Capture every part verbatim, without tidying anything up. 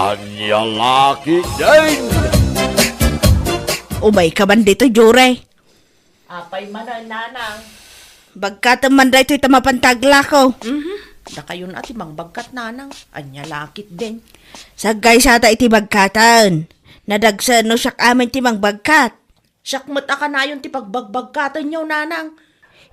Ania la ketdin? Umayka man ditoy, Jure. Apay manen, nanang? Bagkatem man daytoy ta mapanta aglako. Mhm. Dakayon a ti mangbagkat, nanang. Ania la ketdin? Saggaysata iti bagkaten. Nadagsen no siak amin ti mangbagkat. Siak met a kanayon ti pagbagbagkatenyo, nanang.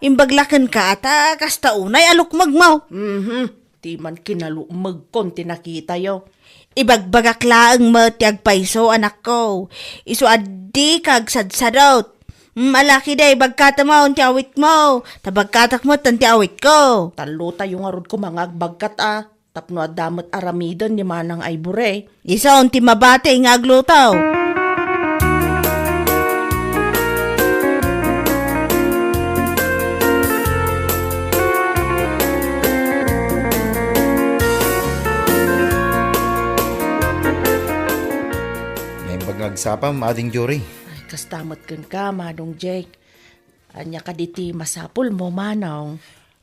Imbag la kenka ta kasta unay a lukmegmo. Mhm. Ti man kinalukmegkon ti nakitayo. Ibagbagak laeng met ti agpayso, anakko. Isu a dika agsadsadot. Mm, ala ketdi, bagkatemon ti awitmo. Ta bagkatek met ti awitko. Tallotayo ngarud koma nga agbagkat a. Tapno adda met aramiden ni Manang Ivory. Isu ti mabati nga agluto. Naimbag nga agsapam, Ading Jory. Ay, kasta met kenka, Manong Jake. Ania kadi ti masapulmo, Manong?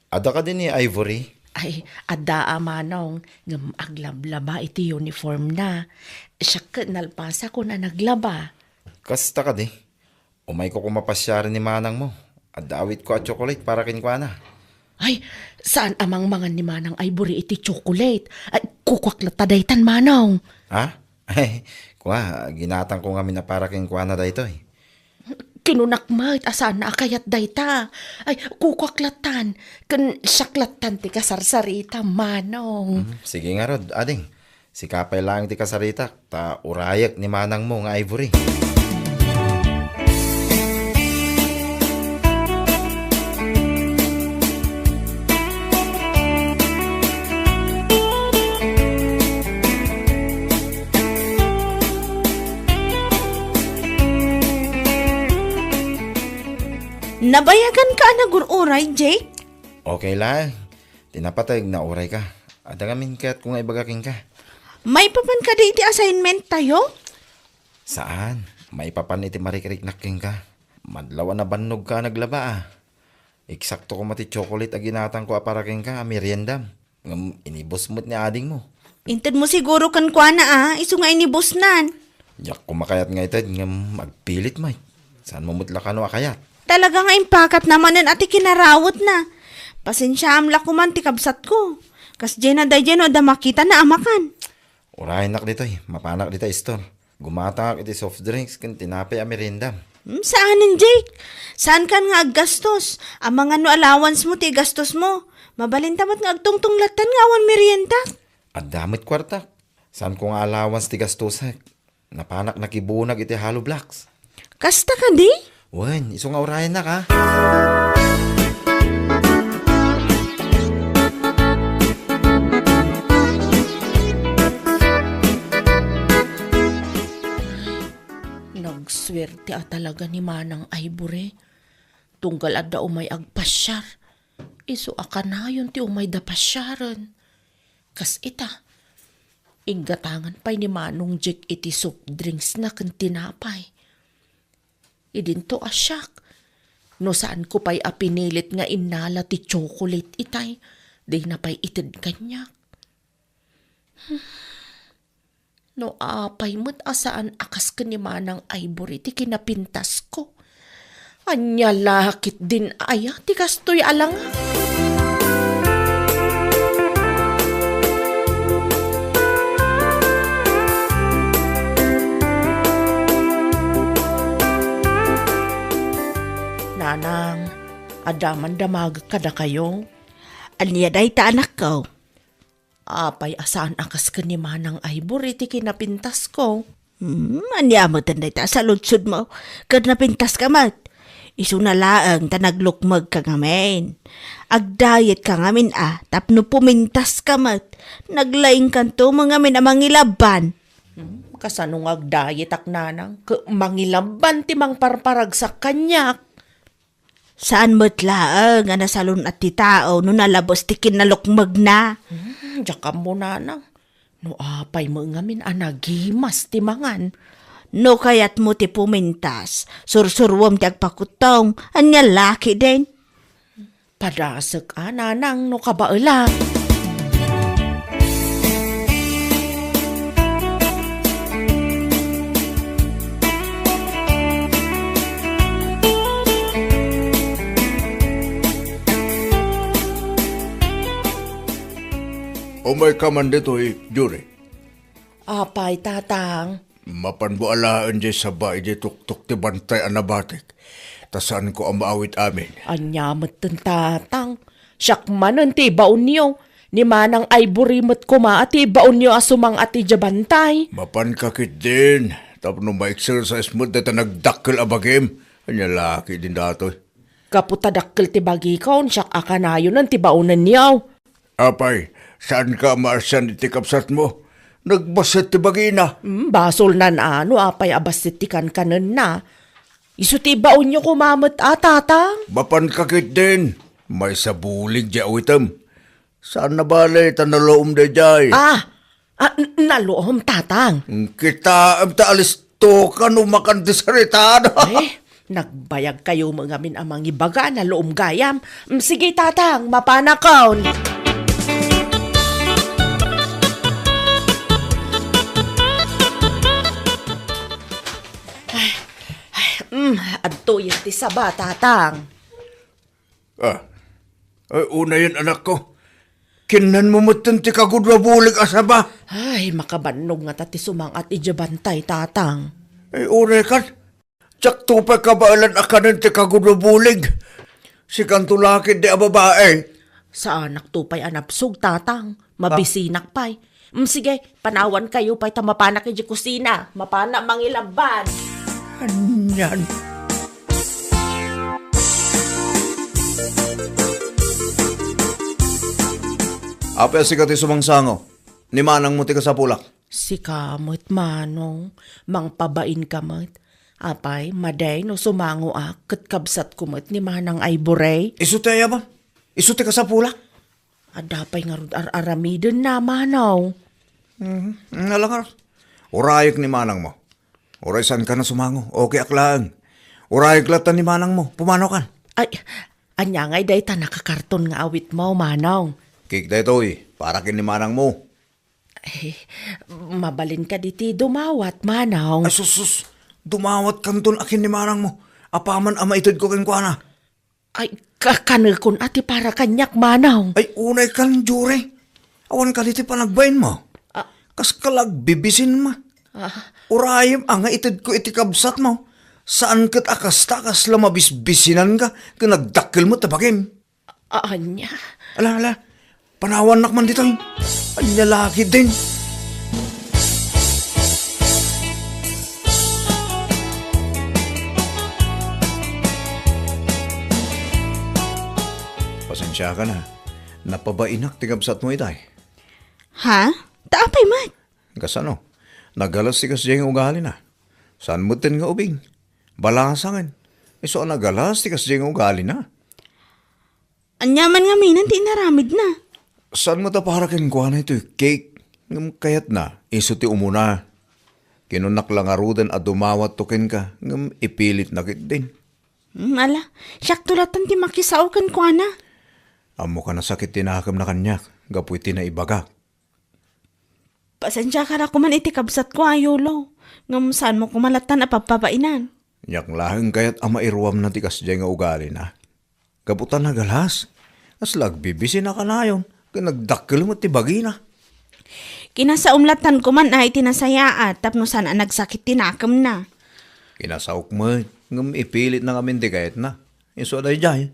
Adda kadi ni Ivory? Ay, adda a, Manong, ngem aglablaba iti uniformna. Siak ket nalpasakon a naglaba. Kasta kadi? Umayko koma pasiaren ni manangmo. Adda awitko a chocolate para kenkuana. Ay, saan a mangmangan ni Manang Ivory iti chocolate? Ay, kukuak latta daytan, Manong. Ha? Ay, kua, ginatangko ngamin a para kenkuana daytoy. Kinunak met a saan a kayat dayta. Ay, kukuak lattan. Ken siak lattan ti kasarsarita, Manong. Mm, sige ngarud, ading. Sika pay laeng ti kasaritak, ta urayek ni manangmo nga Ivory. Nabayaganka a nagur-uray, Jake? Okay la. Ti napateg, naurayka. Adda ngamin kayatko nga ibaga kenka. Maipapan kadi iti assignment tayo? Saan. Maipapan iti marikriknak kenka. Madlaw a nabannogka a naglaba a. Eksakto koma ti chocolate a ginatangko a para kenka a meriendam. Ngem inibus met ni adingmo. Intedmo siguro kenkuana a, isu nga inibusnan. Diak koma kayat nga ited ngem agpilit met. Saanmo met la kano a kayat? Talaga nga impakatna manen a ti kinarawetna. Pasensiaam la koman ti kabsatko. Kasdiay na daydiay no adda makitana a makan. Urayennak ditoy, mapanak dita store. Gumatangak iti soft drinks ken tinapay a meriendam. Hmm, saanen, Jake. Saankan nga aggastos. Amangan no allowance mo ti igastos mo. Mabalinta met nga agtungtong lattan nga awan merienda. Adda met kuartak. Saanko nga allowance ti gastusek. Napanak nakibunag iti hollow blocks. Kasta kadi? Wen, isu nga urayennak, a. Nagsuerte a talaga ni Manang Ivory. Tunggal adda umay agpasiar. Isu a kanayon ti umayda pasiaren. Kas ita, inggatangan pay ni Manong Jack iti soft drinksna ken tinapay. Idinto a siak, no saanko pay a pinilit nga innala ti chocolate itay, dina pay ited kaniak. No apay met a saan a kas ken ni Manang Ivory ti kinapintasko. Ania la ketdin aya ti kastoy a langa? Nanang, adda man damagek kadakayo? Ania dayta, anakko? Apay a saan a kas ken ni Manang Ivor iti kinapintasko? Hmm, ania met dayta a saludsodmo? Ket napintaska met. Isuna laeng ta naglukmegka ngamin. Agdayetka ngamin a, tapno pumintaska met. Naglaingkanto mo ngamin a mangilabban. Hmm, kasano nga agdayetak, nanang? Ket mangilabban ti mangparparagsak kaniak. Saan met laeng a nasalun-at ti tao no nalabes ti kinalukmegna. Hmm, diak ammo, nanang. No apay met ngamin a nagimas ti mangan. No kayatmo ti pumintas, sursuruem ti agpakuttong, ania la ketdin? Padasek a, nanang, no kabaelak. Umayka man ditoy, Juri. Apay, Tatang? Mapanmo alaen diay saba idiay tuktok ti bantay a nabatek, ta saanko a maawit amin. Ania metten, Tatang? Siak manen ti ibaonyo. Ni Manang Ivory met koma a ti ibaonyo a sumang-at idiay bantay. Mapanka ketdin, tapno ma-exercise met dayta nagdakkel a bagim. Ania la ketdin daytoy? Gapu ta dakkel ti bagikon, siak a kanayonen ti baonenyo. Apay, saanka a maarsian iti kabsatmo? Nagbassit ti bagina. Hmm, basolnan a no apay a bassit ti kankanenna. Isu ti baonyo koma met a, Tatang. Mapanka ketdin, maysa bulig diay awitem. Saan a bale ta naloom daydiay. Ah, ah, n-, naloom, Tatang. Kitaem ta alistoka no makan ti saritada. Eh, nagbayagkayo met ngamin a mangibaga, naloom gayam. Mm, sige, Tatang, mapanakon. Ay, ay, mm, adtoyen ti saba, Tatang. Ah. Ay, unayen, anakko. Kinnanmo metten ti kagudua bulig a saba. Ay, makabannog ngata ti sumang-at idiay bantay, Tatang. Ay, unay kan. Diakto pay kabaelan a kanen ti kagudua bulig. Sikanto la ketdi a babae. Saanakto pay a nabsog, Tatang. Mabisinak pay. Mm, sige, panawankayo pay ta mapanak idiay kusina. Mapanak mangilaban. Anian? Apay a sika ti sumangsango? Ni manangmo ti kasapulak. Sika met, Manong, mangpabainka met. Apay, madi no sumangoak ket kabsatko met ni Manang Ivory? Isu ti ayabam? Isu ti kasapulak? Adda pay ngarud ar-aramidenna, Manong. Mhm. Ala ngarud. Urayek ni manangmo. Uray saankan a sumango, okeyak laeng. Urayek latta ni manangmo, pumanokan. Ay, ania ngay dayta nakakarton nga awitmo, Manong? Cake daytoy, para ken ni manangmo. Eh, mabalin kadi ti dumawat, Manong? Ay, sus, sus. Dumawatkanton a ken ni manangmo. Apaman a maitedko kenkuana. Ay, ka-, kanekon a ti para kaniak, Manong. Ay, unay kan, Jure. Awan kadi ti panagbainmo. Ah. Kaska la agbibisinma. Ah. Urayem a nga itedko iti kabsatmo. Saan ket a kasta, kasla mabisbisinanka ken nagdakkel met ti bagim. A-, ania? Ala, ala. Panawannak man ditoy. Ania la ketdin? Pasensiakan a. Napabainak ti kabsatmo itay. Ha? Ta apay met? Kasano? Nagalas ti kasdiay nga ugalina. Saan metten nga ubing? Balasangen. Isu a nagalas ti kasdiay nga ugalina. Ania man ngaminen ti inaramidna? Saan met a para kenkuana itoy cake? Ngem kayatna, isu ti umuna. Kinunnak la ngaruden a dumawatto kenka, ngem ipilitna ketdin. Hmm, ala, siakto latta ti makisao kenkuana. Ammoka a sakit ti nakemna kaniak, gapu iti naibagak. Pasensiaka la koman iti kabsatko a Yulo, ngem saanmo koma lattan a pabpabainan. Diak laeng kayat a mairuamna ti kasdiay nga ugalina. Gapu ta nagalas, kasla agbibisin a kanayon, ken nagdakkel met ti bagina. Kinasaom lattan koman a iti nasayaat tapno saan a nagsakit ti nakemna. Kinasaok met, ngem ipilitna ngamin ti kayatna. Isu a daydiay,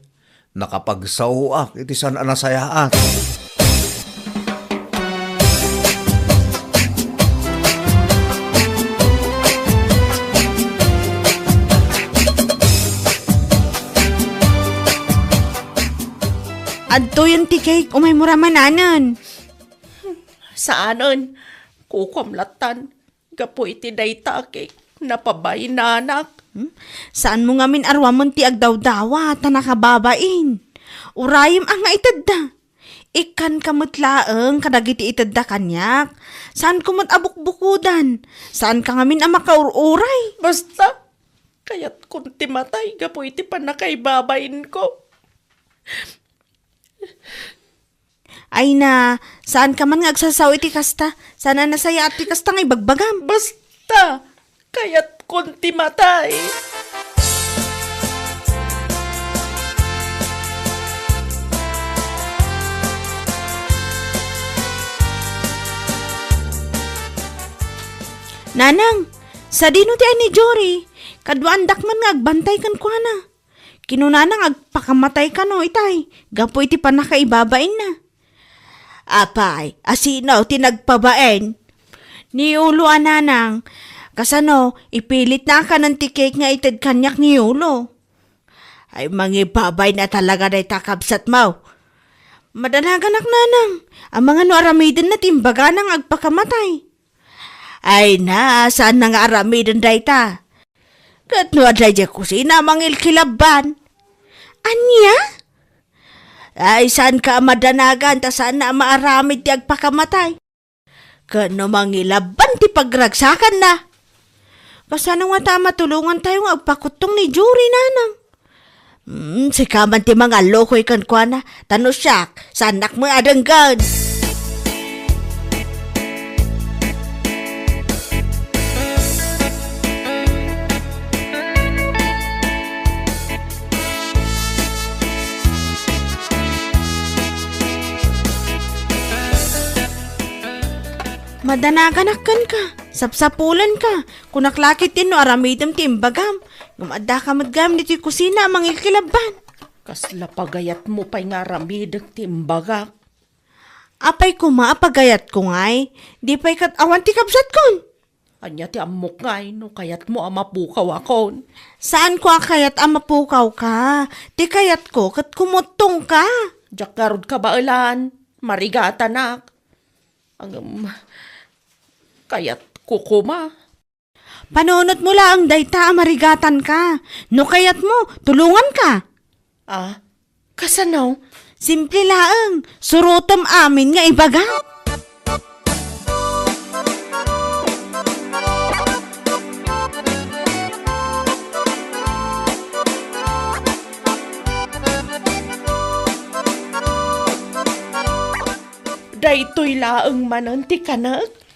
nakapagsaoak iti saan a nasayaat. Adtoyen ti cake, umaymo ra mananen. Saanen, kukuam lattan. Gapu iti dayta a cake, napabainanak. Hmm? Saanmo ngamin a ruamen ti agdawdawa ta nakababain. Urayem a nga itedda. Ikkanka met laeng kadagiti itedda kaniak. Saanko met a bukbukodan. Saanka ngamin a makaur-uray. Basta, kayatkon ti matay gapu iti pannakaibabainko. Ay na, saanka man nga agsasao iti kasta. Saan a nasayaat ti kasta nga ibagbagam. Basta, kayatkon ti matay. Nanang, sadino ti ay ni Jory? Kaduaandak man nga agbantay kenkuana. Kinunana nga agpakamatay kano itay, gapu iti pannakaibabainna. Apay, asino ti nagpabain? Ni Yulo a nanang, kasano, ipilitna a kanen ti cake nga ited kaniak ni Yulo. Ay, mangibabain a talaga dayta kabsatmo. Madanaganak nanang, amangan no aramidenna ti imbagana nga agpakamatay. Ay na, saanna nga aramiden dayta? Ket no adda idiay kusina, mangilkilabban. Ania? Ay, saanka a madanagan ta saanna a maaramid ti agpakamatay. Ket no mangilabban ti pagragsakanna. Kasano ngata a matulongantayo nga agpakuttong ni Jory, nanang? Hmm, sika man ti mangallukoy kenkuana, ta no siak, saannak met a denggen. Madanaganak kenka, sapsapulenka, kunak la ketdin no aramidem ti imbagam, ngem addaka met gayam ditoy kusina a mangilkilabban. Kasla pagayatmo pay nga aramidek ti imbagak. Apay koma a pagayatko ngay, di pay ket awan ti kabsatkon. Ania ti ammok ngay no kayatmo a mapukawakon? Saanko a kayat a mapukawka. Ti kayatko ket kumuttongka. Diak ngarud kabaelan, marigatanak. Ngem, kayatko koma. Panunotmo laeng dayta a marigatanka. No kayatmo, tulonganka. Ah, kasano? Simple laeng, surotem amin nga ibaga. Daytoy laeng manen ti kanek?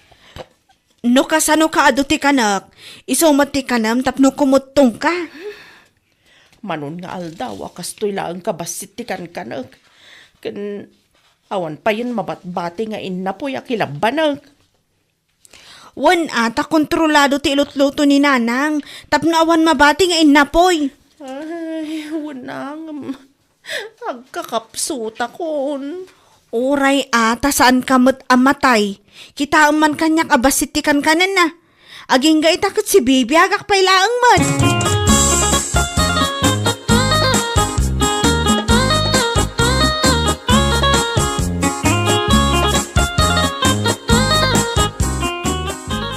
No kasanoka adu ti kanek, isu met ti kanem tapno kumuttongka. Manon nga aldaw a kastoy laeng kabassit ti kankanek. Ken awan payen mabatbati nga innapoy a kilabbanek. Wen a, ta kontrolado ti ilutluto ni Nanang tapno awan mabati nga innapoy. Ay, wen a, ngem agkakapsutakon. Uray a, ta saanka met a matay. Kitaem man kaniak a bassit ti kankanenna. Agingga ita ket sibibiagak pay laeng met.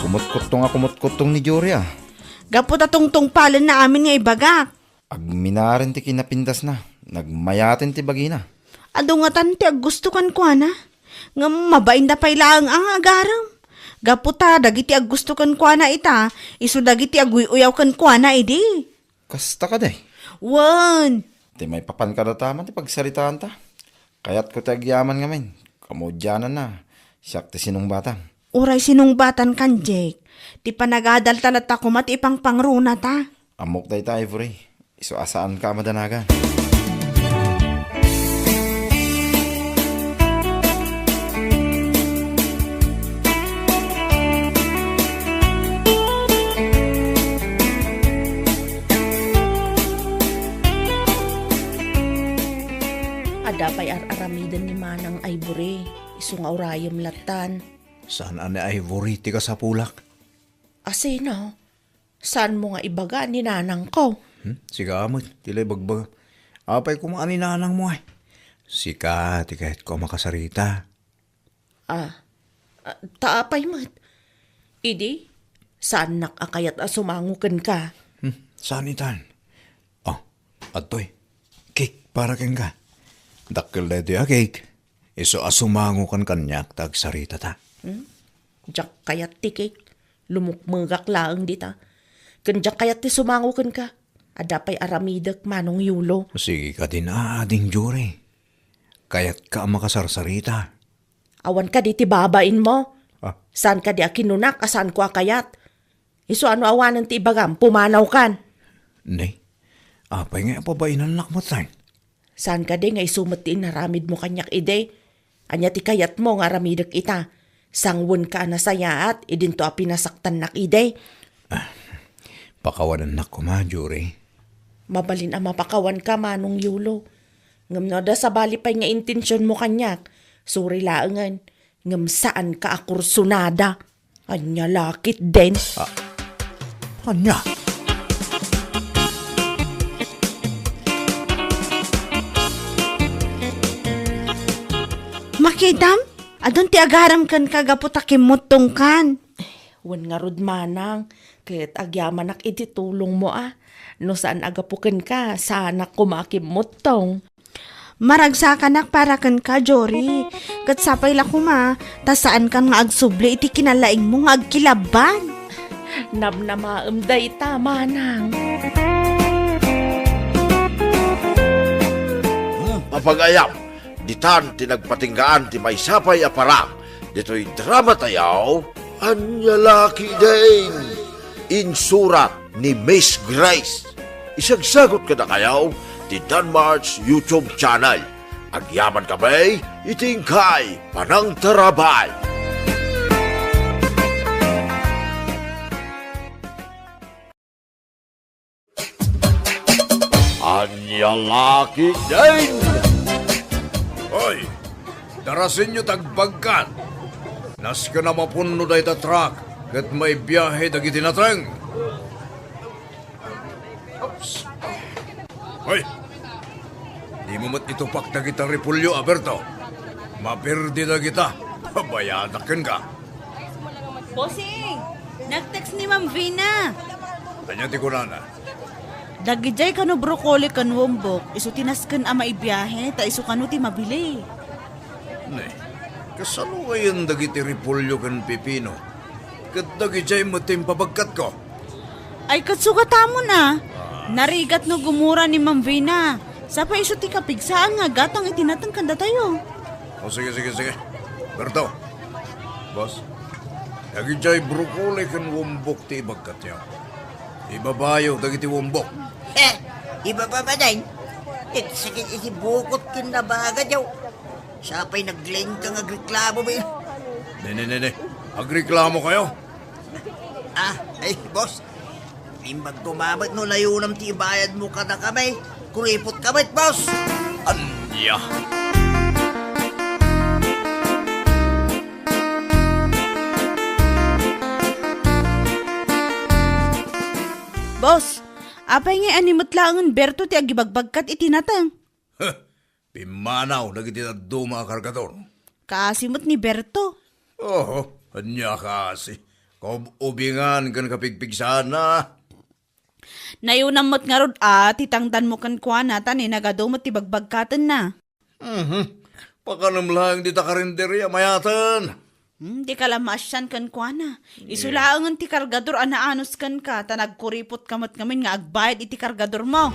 Kumutkuttong a kumutkuttong ni Jory, a. Gapu ta tungtungpalenna amin nga ibagak. Agminaren ti kinapindasna, nagmayaten ti bagina. Adu ngatan ti aggusto kenkuana, ngem mabainda pay laeng a nga agarem. Gapu ta dagiti aggusto kenkuana ita, isu dagiti aguy-uyaw kenkuana idi. Kasta kadi? Wen. Ti maipapan kadataman ti pagsaritaanta. Kayatko ti agyaman ngamin. Kamudiananna, siak ti sinungbatam. Uray sinungbatankan, Jake. Ti panagadalta latta koma ti ipangpangrunata. Ammok dayta, Ivory. Isu a saanka a madanagan. Adda pay ar-aramiden ni Manang Ivory, isu nga urayem lattan. Saan a ni Ivory ti kasapulak? Asino? Saanmo nga ibaga ni nanangko? Hmm? Sika met ti la ibagbaga. Apay koma a ni nanangmo ay? Sika ti kayatko a makasarita. Ah, ah, ta apay met? Idi, saannak a kayat a sumango kenka. Hmm, saan itan? Oh, adtoy. Cake para kenka. Dakkel daytoy a cake. Isu a sumango kan kaniak ta agsaritata. Hmm? Diak kayat ti cake. Lumukmegak laeng dita. Ken diak kayat ti sumango kenka. Adda pay aramidek, Manong Yulo. Sige kadin, a, Ding Jory. Kayatka a makasarsarita. Awan kadi ti babainmo? Ah. Saan kadi a kinunak a saanko a kayat? Isu a no awanen ti ibagam, pumanawkan. Nay, apay nga apabainannak met, ay? Saan kadi nga isu met ti inaramidmo kaniak idi? Ania ti kayatmo nga aramidek ita? Sangwenka a nasayaat, idinto a pinasaktannak idi. Ah, pakawanennak koma, Jory. Mabalin a mapakawanka, Manong Yolo. Ngem no adda sabali pay nga intensionmo kaniak, sorry laengen, ngem saanka a kursunada. Ania la ketdin? Ah, ania? Makitam? Adun ti agaram kenka gapu ta kimmuttongkan. Wen ngarud, manang, ket agyamanak iti tulongmo a. No saan a gapu kenka, saanak koma a kimmuttong. Maragsakanak para kenka, Jory. Ket sapay la koma, ta saankan nga agsubli iti kinalaingmo nga agkilabban. Namnamaem dayta, manang. Hmm, apagayam, ditan ti nagpatinggaan ti maysa pay a parang ditoy drama tayo, Ania la ketdin? Insurat ni Miss Grace. Isagsagut kadakayo ti Danmar's YouTube channel. Agyaman kami iti inkay panangtarabay. Ania la ketdin? Hoy, darasenyo ti agbagkat. Nasken a mapunno dayta truck ket maibiahe dagiti nateng. Oops. Hoy, dimo met itupak dagita repolyo, Berto. Maperdi dagita. Bayadak kenka. Bossing, nag-text ni Ma'am Vina. Ania ti kunana? Dagidiay kano broccoli ken wombok, isu ti nasken a maibiahe, ta isu kano ti mabili. Ne, kasano ngayon dagiti repolyo ken pipino? Ket dagidiay met ti impabagkatko. Ay, ket sugatamon a. Ah. Narigat no gumura ni Ma'am Vina. Sapay isu ti kapigsaan nga agatang iti nateng kadatayo. O, sige, sige, sige. Berto. Boss. Dagidiay broccoli ken wombok ti ibagkatyo. Ibabayo dagiti wombok. He, ibaba manen. Nagsakit iti bukot ken nabagadaw. Sapay naglengka nga agreklamo, bay. Ne, ne, ne, ne. Agreklamo kayo? Ah, ay, boss. Imbag ko mamet no layunam ti ibayadmo kadakami. Kuripot ka met, boss. Ania? Boss, apay nga ania met laengen Berto ti agibagbagkat iti nateng? Huh, pimmanaw dagiti dadduma a kargador. Kaasi met ni Berto. Oho, ania kaasi? Kaub-ubingan ken kapigpigsaanna. Nayunam met ngarud a ti tangdanmo kenkuana ta ni nagadu met ti bagbagkatenna. Mhm. Pakanem laeng dita karinderia, mayaten. Hmm, dika la maasian kenkuana. Isu laengen ti kargador a naanus kenka, ta nagkuripot ka met ngamin nga agbayad iti kargadormo.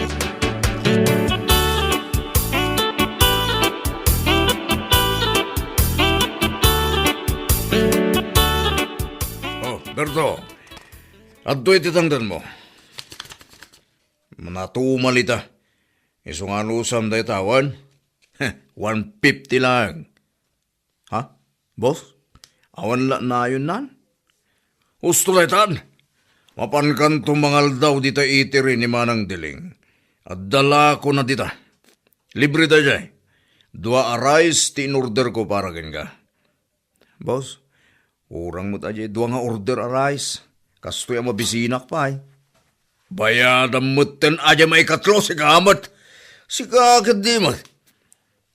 Oh, Berto. Adtoy ti tangdanmo. Natumal ita. Isu nga anusam dayta awan? Heh, one fifty laeng. Ha? Boss? Awan la nayonnan? Husto daytan. Mapankanto mangaldaw dita itiri ni Manang Diling. Adda la kona dita. Libre daydiay. Dua a rice ti in-order ko para kenka. Boss, urang met a dua nga order a rice. Kastoy a mabisinak pay. Bayadam metten a maikatlo, sika met. Sika ket di met.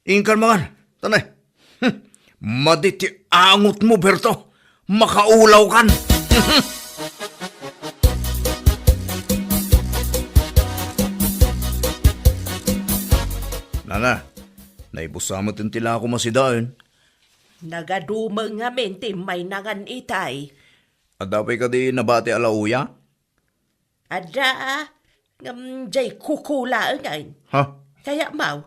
Inkan mangan. Tanay. Hmm. Madi ti angotmo, Berto. Makaulawkan. Nana, naibusa met ti lako masidaen. Nagadu met ngamin ti mainangan itay. Adda pay kadi nabati a lauya? Adda, ngem jay kukulaengen. Ha? Kayatmo,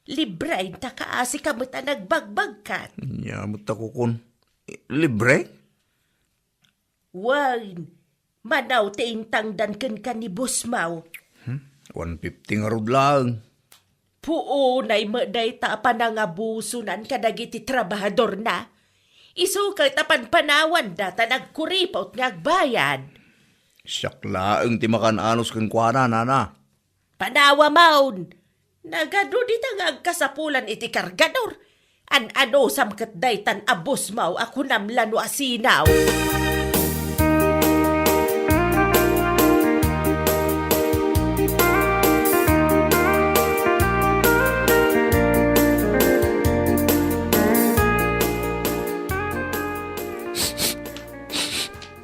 libre ta kaasika met a nagbagbagkat. Ania met ta kukun. Libre? Wen, mano ti intangdan kenka ni bossmo? Hmm? One fifty ngarud laeng. Puonay met dayta a panangabusonan kadagiti trabahadorna. Isu ket a panpanawanda ta nagkuriput nga agbayad. Siak laeng ti makan-anos kenkuana, nana. Panawa maon. Nagadu dita nga agkasapulan iti kargador. An-anusam ket daytan a busmaw a kunam la no asinaw.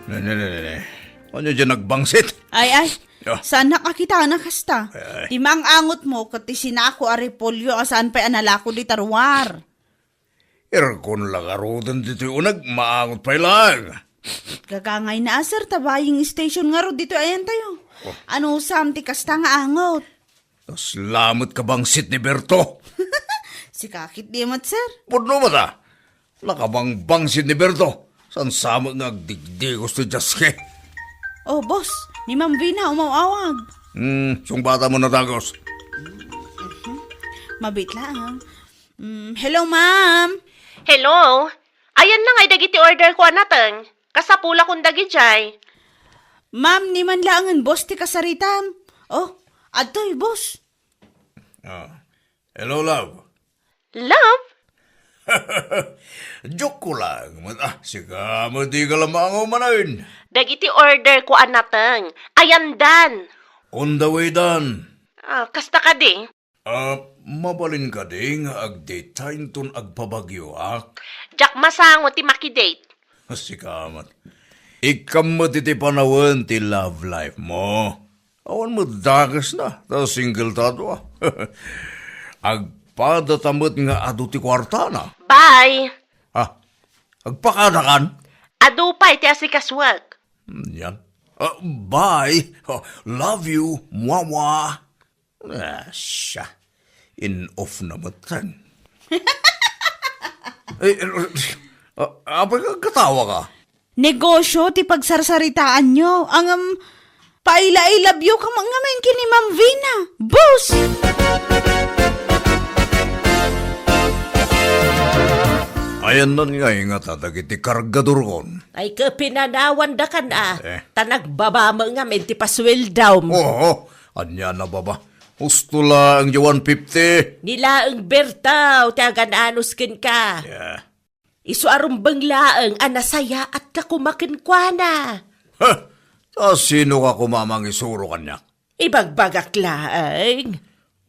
Ne, ne, ne, ne, ne. Ania diay nagbangsit? Ay, ay. Ah. Saanak a kitana kasta. Ay, ay. Ti maang-angotmo ket ti sinako a repolyo a saan pay a nalako dita ruar. Aircon la ngaruden ditoy uneg, maangot pay laeng. Gagangayna a, sir, ta buying station ngarud ditoy ayantayo. Oh. Anusam ti kasta nga angot? Kasla met kabangsit ni Berto. Sika ketdi met, sir. Pudno met a. Nakabangbangsit ni Berto. Saan sa met nga agdigdigos ti diaske. Oh, boss, ni Ma'am Vina umaw-awag. Hmm, sungbatam a dagus. Mhm. Mabiit laeng. Mm, hello, ma'am. Hello. Ayanna ngay dagiti order ko a nateng. Kasapulakon dagidiay. Ma'am, ni man laengen boss ti kasaritam. Oh, adtoy, boss. Ah. Hello, love. Love? Joke ko lang. Mat-, ah, sika met di ka la maangaw manen. Dagiti order ko a nateng. Ayandan. On the way dan. Ah, kasta kadi. Ah, mabalin kadi nga agdate ta inton agpabagyoak? Diak masango ti makidate. Sika met. Ikkam met iti panawen ti love life mo. Awan met dakesna, ta single ta dua. Agpadata met nga adu ti kuartana. Bye! Ah, agpakadakan? Adu pay ti asikasuak. Hmm, yan. Ah, bye. Ah, love you. Mwa, mwa. Ah, siya. In off na met ken. Eh, eh, ah, apay ka, katawa ka? Negosyo ti pagsarsaritaanyo. Ngem, paila-ilabyo ka man ngamin ken ni Ma'am Vina. Boss! Ayannan nga ingata dagiti kargadorkon. Ay, kapinanawan da kan, ah. Eh. Ta nagbaba met ngamin ti pasueldam. Oo, ania na baba? Husto laeng diay one fifty. Ni laeng Bertaw ti agan-anos kenka. Yeah. Isu a rumbeng laeng a nasayaatka koma kenkuana. Ha? Ta sino ka koma mangisuro kaniak? Ibagbagak laeng.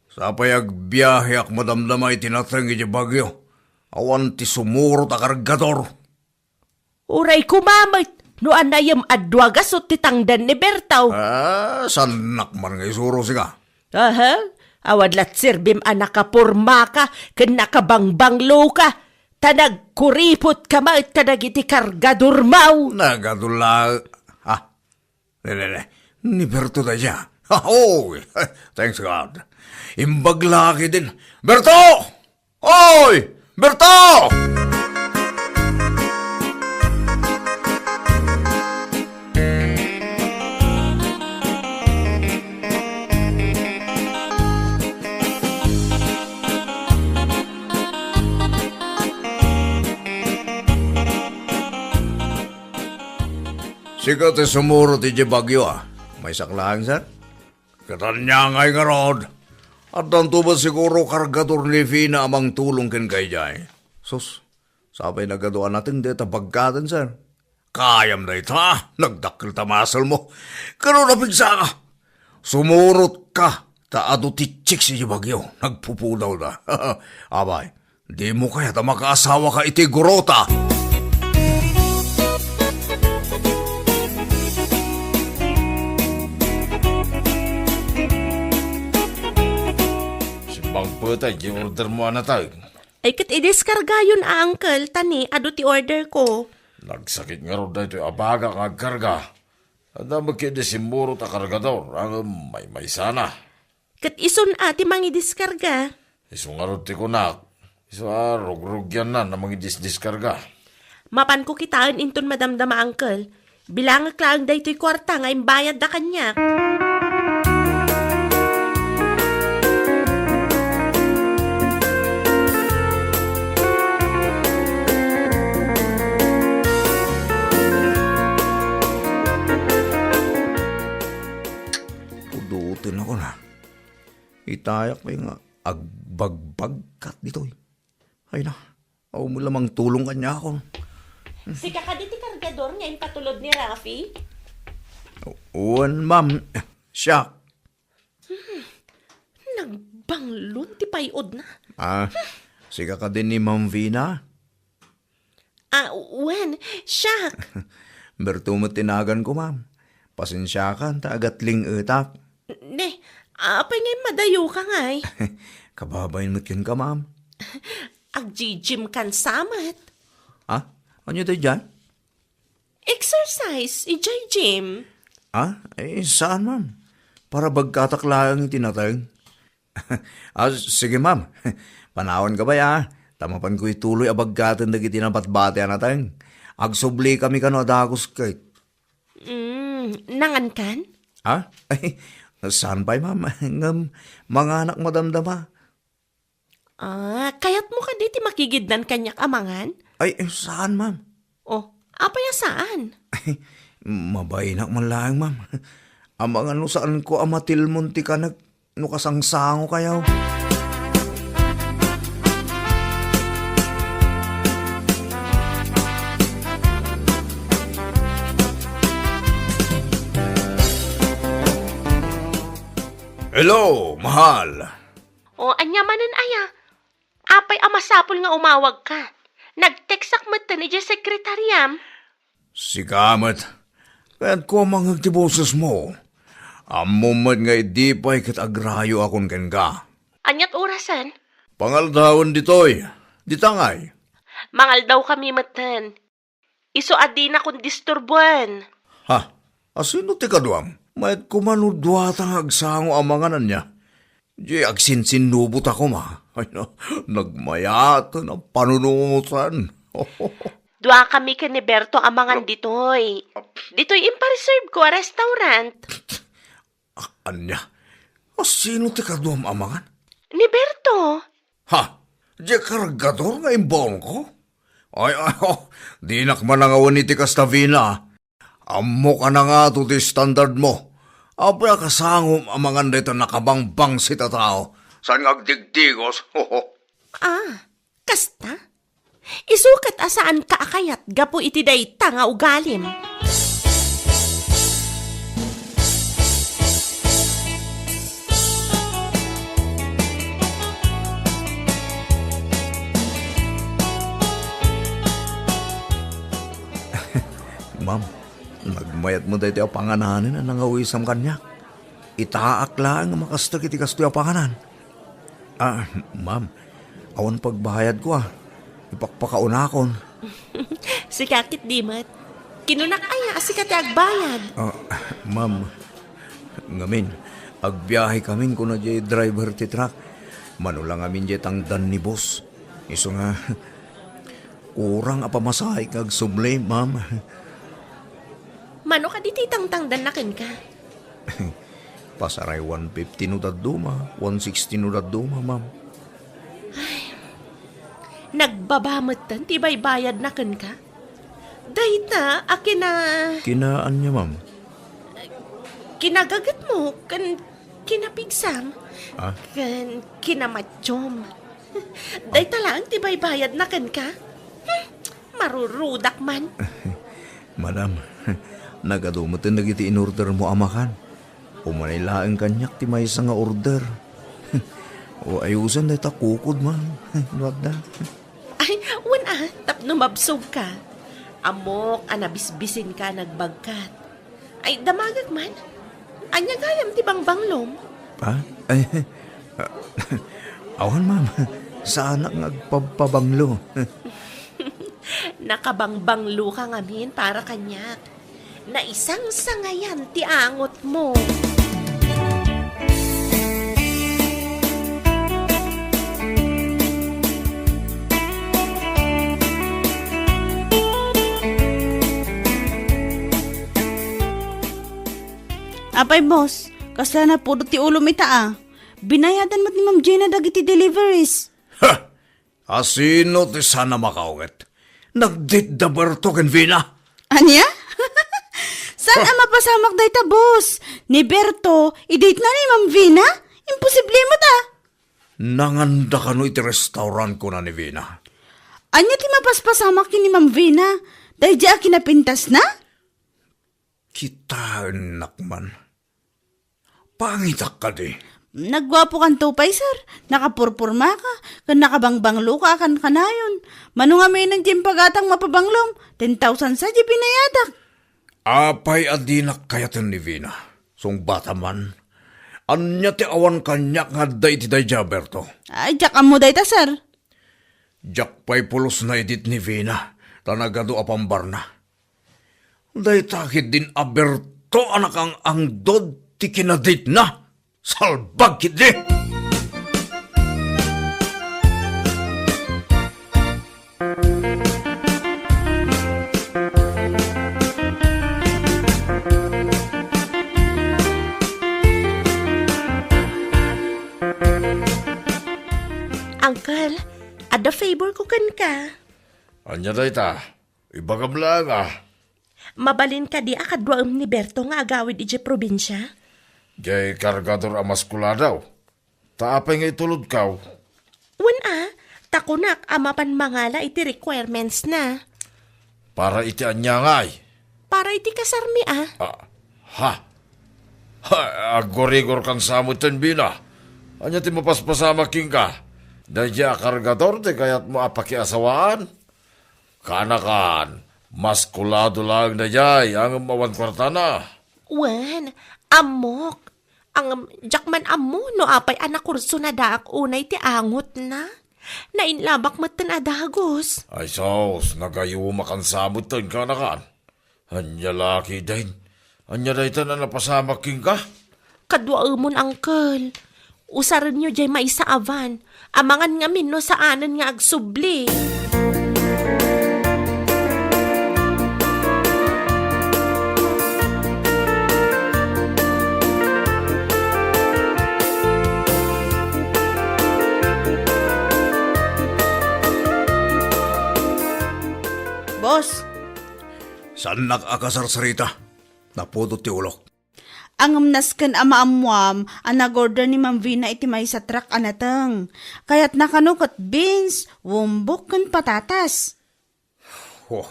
Sapay agbiaheak madamdama iti nateng iti bagyo. Awan ti sumurot a kargador. Uray koma met, no anayem a dua gasut ti tangdan ni Bertaw. Ah, saannak man nga isuro sika. Aha, awan la serbim a nakapormaka ken nakabangbangloka, ta nagkuriput ka met kadagiti kargadormo. Nagadu la, ah, ne, ne, ne. Ni Berto dayta. Oh, thanks God. Imbag la ketdin. Berto! Oy! Berto! Sika ti sumurot iti bagyo, ah. Maysak laeng, sir? Ket ania ngay ngarud? Addanto met siguro kargador ni Vina a mangtulong kenka idiay. Sus, sapay nagadu a nateng dayta bagkaten, sir. Kayam dayta, nagdakkel ta muscle mo. Ket no napigsaka, sumurot ka, ta adu ti chicks iti bagyo, nagpupudawda. Abay, dimo kayat a makaasawaka iti gurota? Simmangpet ti order mo a nateng. Ay, ket idiskargayon a, uncle, ta ni adu ti order ko. Nagsakit ngarud daytoy a bagak nga agkarga. Adda met ketdi simmurot a kargador, ngem maymaysana. Ket isun a ti mangidiskarga. Isu ngarud ti kunak. Isu a rugrugianna a mangidisdiskarga. Mapanko kitaen inton madamdama, uncle. Bilangek laeng daytoy kuarta nga imbayadda kaniak. Dayak pay nga agbagbagkat ditoy. Ay na, awan mo lamang tulong kaniakon. Sika kadi ti kargador nga impatulod ni Rafi? Wen, ma'am. Siak. Nagbanglon ti pay-odna. Ah, sika kadi ni Ma'am Vina? Ah, wen, siak. Berto met ti naganko, ma'am. Pasensiakan ta agatling-etak. Ne, apay ngay madayoka ngay? Kababain met kenka, ma'am. Agjijim kan samet. Ah, ania daydiay? Exercise, idiay gym. Ah, eh, saan, ma'am? Para bagkatak laeng iti nateng. Ah, sige, ma'am. Panawanka pay, ah. Ta mapanko ituloy a bagkaten dagiti nabatbati a nateng. Agsublikami kano a dagus ket. Mm, nangankan? Ha? Ay, saan pay, ma'am? Ngem, manganak madamdama. Ah, kayatmo kadi ti makigiddan kaniak a mangan? Ay, eh, saan, ma'am? Oh, apay a saan? Mabainak man laeng, ma'am. Amangan no saanko a matilmon ti kanek no kasangsangokayo. Hello, mahal. O, ania manen aya? Apay a masapul nga umawagka? Nag-textak metten idiay sekretariam. Sika met. Kayatko a mangngeg ti bosesmo. Ammom met nga idi pay ket agrayoakon kenka. Aniat orasen? Pangaldawen ditoy. Dita ngay? Mangaldawkami metten. Isu a dinakon disturboen. Ha? Asino ti kaduam? Mayat koma no duata nga agsango a mangan ania? Di agsinsinnubotak koma. Ay, na, nagmayaten a panunutan. Duakami ken ni Berto a mangan ditoy. Ditoy impareserve ko a restaurant. A-, ania? Asino ti kaduam a mangan? Ni Berto. Ha? Diay kargador nga imbaonko? Ay, ay, oh, dinak manangawen iti kasta, Vina. Ammok a nangato ti standardmo. Apay a kasangom a mangan dayta nakabangbangsit a tao? Saan nga agdigdigos? Ah, kasta? Isu ket a saanka a kayat gapu iti dayta nga ugalim. Ma'am, nagmayat met daytoy a pangananen a nangawisam kaniak. Itaak laeng a makastek iti kastoy a panganan. Ah, ma'am, awan pagbayadko, ah. Ipakpakaunakon. Sika ketdi met. Kinunak aya a sika ti agbayad? Ah, ma'am, ngamin, agbiahekamin kuna diay driver ti truck. Mano la ngamin diay tangdan ni boss. Isu nga, kurang a pamasahe nga agsubli, ma'am. Mano kadi ti tangtangdanna kenka? Pasaray one fifty no dadduma, one sixty no dadduma, ma'am. Ay, nagbaba metten ti baybayadna kenka? Dayta a kina- Kina ania, ma'am? Kinagagetmo ken kinapigsam. Ah? Ken kinamatyom. Dayta laeng ti baybayadna kenka? Hmm, marurudak man. Madam, nagadu metten dagiti inordermo a makan. Umanay laeng kaniak ti maysa nga order. O, ayusen dayta kukod, ma'am. No adda. Ay, wen a, tapno mabsogka. Ammok a nabisbisinka a nagbagkat. Ay, damagek man. Ania gayam ti bangbanglom? Ha? Ay, awan, ma'am. Saanak nga agpabpabanglo. Nakabangbangloka ngamin para kaniak. Naisangsangayan ti angotmo. Apay, boss, kasla napudot ti ulom ita, a. Binayadan met ni Ma'am Gina dagiti deliveries. Ha! Asino ti saan a makaunget? Nagdate da Berto ken Vina? Ania? Saan a mapasamak dayta, boss? Ni Berto, i-date na ni Ma'am Vina? Imposible met a. Nanganda kano iti restaurant, kuna ni Vina. Ania ti mapaspasamak ken ni Ma'am Vina? Daydiay a kinapintasna? Kitaennak man. Pangitak kadi. Nagguapokanto pay, sir. Nakapurpurmaka, ken nakabangbangloka a kankanayon. Mano ngamin ti impagatang mapabanglom, ten thousand sa di binayadak. Apay a dinak kayaten ni Vina? Sungbata man. Ania ti awan kaniak nga adda iti daydiay a Berto? Ay, diak ammo dayta, sir. Diak pay pulos naidit ni Vina, ta nagadu a pambarna. Dayta ketdin a Berto a nakang-angdod ti kinaditna. Salbag ketdi! Uncle, adda favor ko kenka. Ania dayta? Ibagam laeng a. Mabalin kadi a kaduaem ni Berto nga agawid idiay probinsia? Diay kargador a maskuladaw. Ta apay nga itulodkaw? Wen a, ta kunak a mapan mangala iti requirements na. Para iti ania ngay? Para iti kasarmi a. Ah, ha? Ha, aggurigor kan sa metten, Vina. Ania ti mapaspasamak kenka? Daydiay a kargador ti kayatmo a pakiasawaan? Kaanakan, maskulado laeng daydiay, ngem awan kuartana. Wen, ammok. Ngem, diak man ammo no apay a nakurso na daak unay ti angotna. Nainlabak metten a dagus. Ay sus, nagayumakan sa metten, kaanakan. Ania la ketdin? Ania dayta a napasamak kenka? Kaduaemon, uncle. Usarenyo diay maysa a van. Amangan ngamin no saanen nga agsubli. Boss. Saannak a kasarsarita. Napudot ti ulok. Ngem nasken a maammoam a nag-order ni Ma'am Vina iti maysa a truck a nateng. Kayatna kano ket beans, wombok, ken patatas. Oh.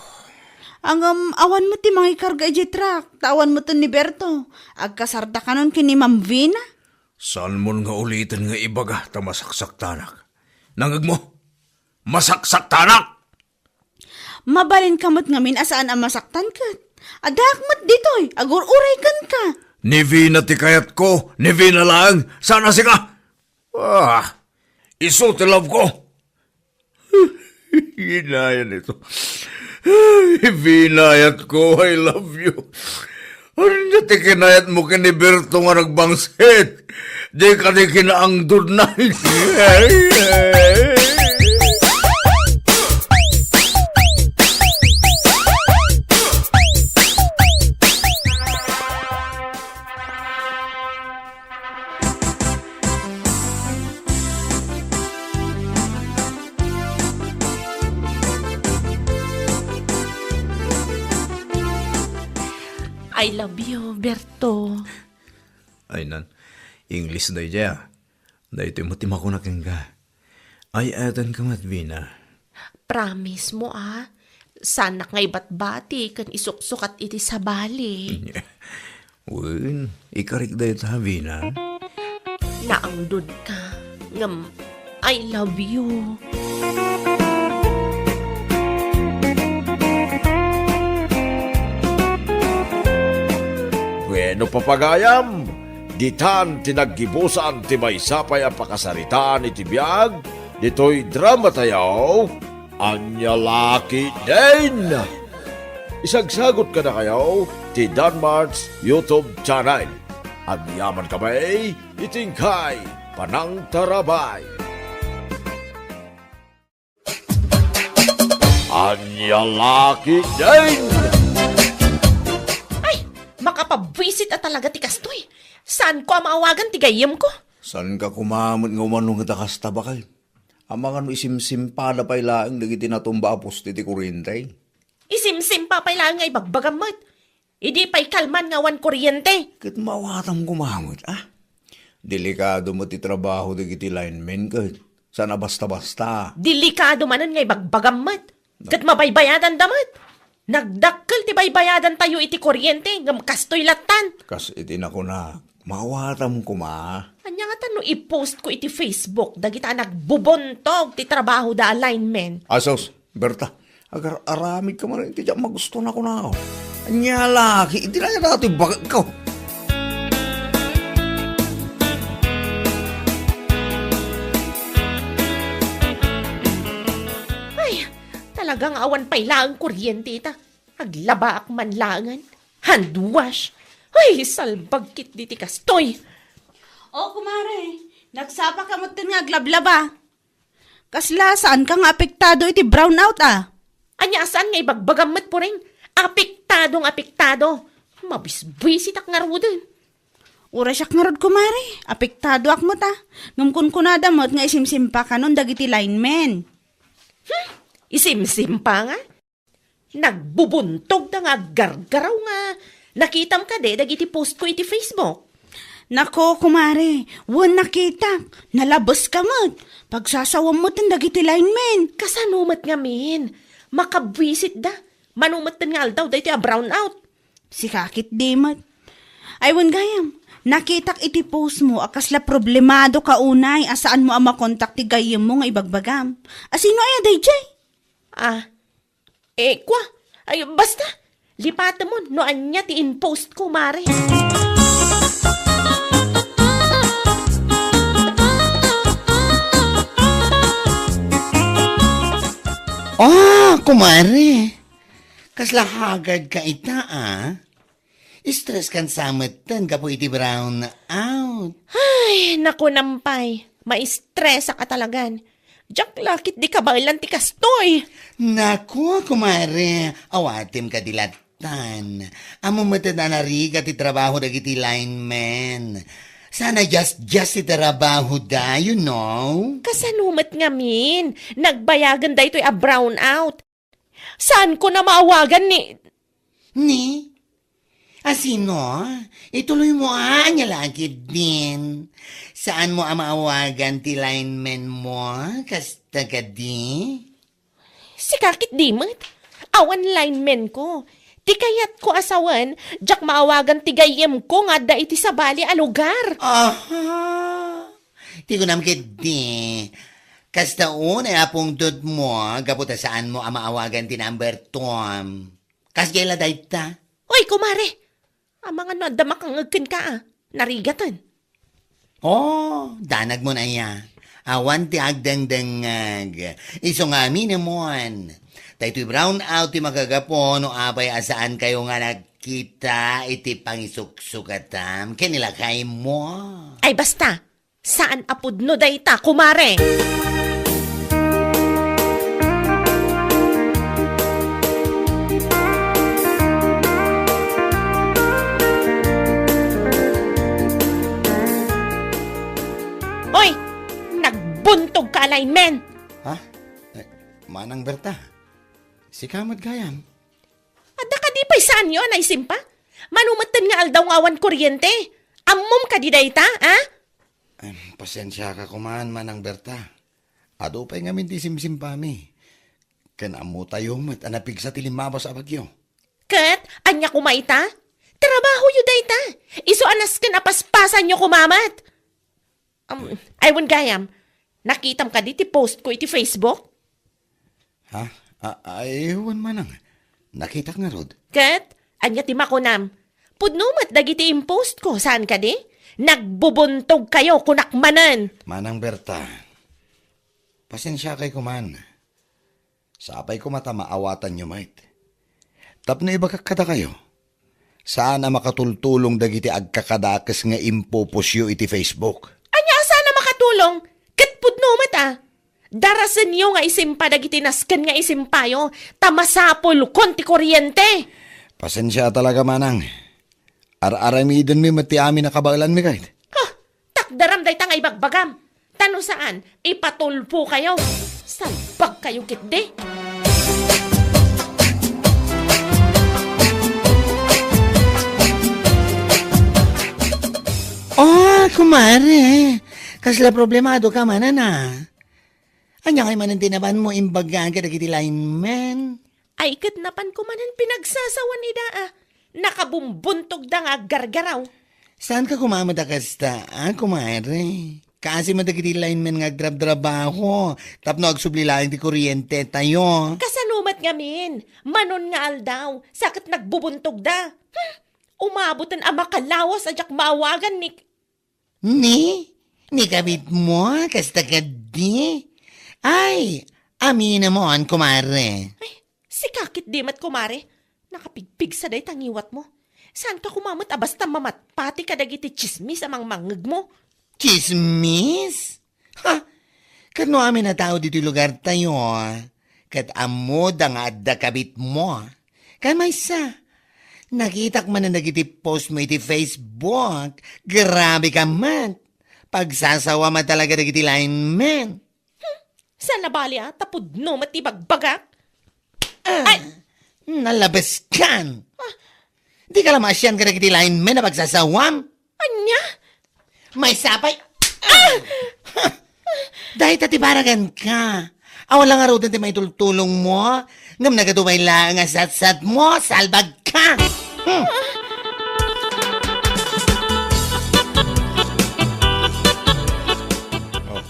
Ngem awan met ti mangikarga idiay truck, ta awan met ni Berto. Agkasarda kanon ken ni Ma'am Vina. Saanmon nga uliten nga ibaga ta masaksaktanak. Nangngegmo? Masaksaktanak! Mabalinka met ngamin a saan a masaktan ket. Addaak met ditoy, agur-uray kenka. Ni Vina ti kayatko, ni Vina laeng, saan a sika. Ah, isu ti love ko. Inayan ito. Ay, Vina, ayatko, I love you. Ania ti kinayatmo ken ni Berto nga nagbangsit? Di kadi kinaangdodna. I love you, Berto. Ay nan, English daydiay a. Daytoy met ti makuna kenka. Ay-ayatenka met, Vina. Promise mo, a? Saanak nga ibatbati ken isuksukat iti sabali. Wen, ikarik dayta, Vina. Naangdodka, ngem I love you. Bueno, papagayam, ditan ti naggibusan ti maysa pay a pakasaritaan iti biag ditoy drama tayo, Ania La Ketdin. Isagsagut kadakayo ti Danmart's YouTube channel. Agyaman kami iti inkay panangtarabay. Ania La Ketdin! Ay, makapabwisit a talaga ti kastoy. Saanko a maawagan ti gayyemko? Saanka koma met nga umano ngata kasta, baket? Amangan no isimsimpada pay laeng dagiti natumba a poste ti kuryente. Isimsimpa pay laeng nga ibagbagam met. Idi pay kalman nga awan kuryente. Ket maawatam koma met, a? Delikado met ti trabaho dagiti linemen ket saan a basta-basta. Delikado manen nga ibagbagam met. Ket mabaybayadanda met. Nagdakkel ti baybayadantayo iti kuryente, ngem kastoy lattan. Kas iti nakunak, maawatam koma. Ania ngata no i-post ko iti Facebook dagita a nagbubuntog ti trabahoda a linemen? Asus, Berta, agar-aramidka man iti diak magusto, nakunak. Ania la, iti na datoy baketko. Ay, talaga nga awan pay laeng kuryente ita. Aglabaak man laengen. Hand wash. Ay, salbag ketdi ti kastoy. O, kumare, nagsapaka metten nga aglablaba. Kasla, saanka nga apektado iti brownout, a? Ania a saan nga ibagbagam met, Puring? Apektado nga apektado. Mabisbisitak ngaruden. Uray siak ngarud, kumare. Apektadoak met, a. Ngem kunkunada met nga isimsimpakanon dagiti linemen. Hmm? Isimsimpa nga? Nagbubuntogda nga aggargaraw nga nakitam kadi dagiti post ko iti Facebook? Nako, kumare, wen nakitak. Nalabeska met. Pagsasawam metten dagiti linemen. Kasano met ngamin? Makabwisitda. Mano metten nga aldaw daytoy a brownout? Sika ketdi met. Ay, wen gayam, nakitak iti post mo a kasla problemadoka unay a saanmo a makontak ti gayyemmo nga ibagbagam. A sino aya daydiay? Ah, eh, kua. Ay, basta. Lipatemon no ania ti in-post ko, mare. Ah, kumare. Kasla haggard ka ita, a? Stress kan sa metten gapu iti brownout. Ay, naku, nampay. Maistresak a talagan. Diak la ketdi kabaelan ti kastoy. Naku, kumare, awatem kadi lattan. Ammom met a narigat ti trabaho dagiti linemen. Saan a just-just ti trabahoda, you know? Kasano met ngamin? Nagbayagen daytoy a brownout. Saanko a maawagan ni... Ni? A sino? Ituloymo, a, ania la ketdin. Saanmo a maawagan ti linemenmo? Kasta kadi? Sika ketdi met. Awan linemenko. Ti kayatko a sawen, diak maawagan ti gayyemko nga adda iti sabali a lugar. Aha. Ti kunam ketdi, kasta unay a pungtotmo gapu ta saanmo a maawagan ti number two. Kasdiay la dayta? Oy, kumare! Amangan no adda makangngeg kenka, a. Narigaten. Oh, danagmon aya. Awan ti agdengdengngeg. Isu nga aminemon. Daytoy brownout ti makagapu no apay a saankayo nga nagkita iti pangisuksukatam ken ni lakaymo. Ay, basta! Saan a pudno dayta, kumare? Oy! Nagbuntogka a linemen! Ha? Eh, Manang Berta, sika met gayam? Adda kadi pay saanyo a naisimpa? Mano metten nga aldaw nga awan kuryente? Ammom kadi dayta, a? Em, pasensiaka koman, Manang Berta. Adu pay ngamin ti simsimpami. Ken ammotayo met a napigsa ti limmabas a bagyo. Ket ania koma ita? Trabahoyo dayta. Isu a nasken a paspasanyo koma met. Um, ay, wen gayam, nakitam kadi ti post ko iti Facebook? Ha? A-, ay, wen manang. Nakitak ngarud. Ket, ania ti makunam? Pudno met dagiti impost ko, saan kadi? Nagbubuntog kayo, kunak manen. Manang Berta, pasensiakay koman. Sapay koma ta maawatanyo met. Tapno ibagak kadakayo, saan a makatultulong dagiti agkakadakes nga impupusyo iti Facebook. Ania a saan a makatulong? Ket pudno met a. Darasenyo nga isimpa dagiti nasken nga isimpayo, ta masapulkon ti kuryente. Pasensia talaga, manang. Ar-aramidenmi met ti amin a kabaelanmi, kayat. Ha! Takderam dayta nga ibagbagam. Ta no saan, ipatulpo kayo. Salbag kayo, ketdi. Ah, Kumare, kasla problemado ka manen a? Ania ngay manen ti napanmo imbaga kadagiti linemen? Ay, ket napanko manen pinagsasawan ida a. Nakabumbuntogda nga aggargaraw. Saan ka kumamet a kasta, a, kumare? Kaasi met dagiti linemen nga agtrabtrabaho tapno agsubli laeng ti kuryente tayo. Kasano met ngamin? Manon nga aldaw, sa ket nagbubuntogda. Hmm, umaboten a makalawas a diak maawagan ni Ni? Ni kabitmo? Kasta kadi? Ay, aminamon, kumare. Ay, sika ketdi met, kumare. Nakapigpigsa dayta ngiwatmo. Saan ka kumamet a basta mamatpati kadagiti tsismis a mangmangngegmo? Tsismis? Ha? Ket no amin a tao ditoy lugartayo, ket ammoda nga adda kabitmo. Ken maysa, nakitak manen dagiti post mo iti Facebook. Grabe ka met. Pagsasawa met talaga dagiti linemen. Saan a bali a, ta pudno met ti bagbagak. Ah, ay! Nalabeskan. Ah. Di ka la maasian kadagiti linemen a pagsasawam? Ania? Maysa pay. Ah! Dayta ti paraganka. Awan la ngaruden ti maitultulongmo, ngem nagadu pay laeng a satsatmo, salbagka. Hmm. Oh,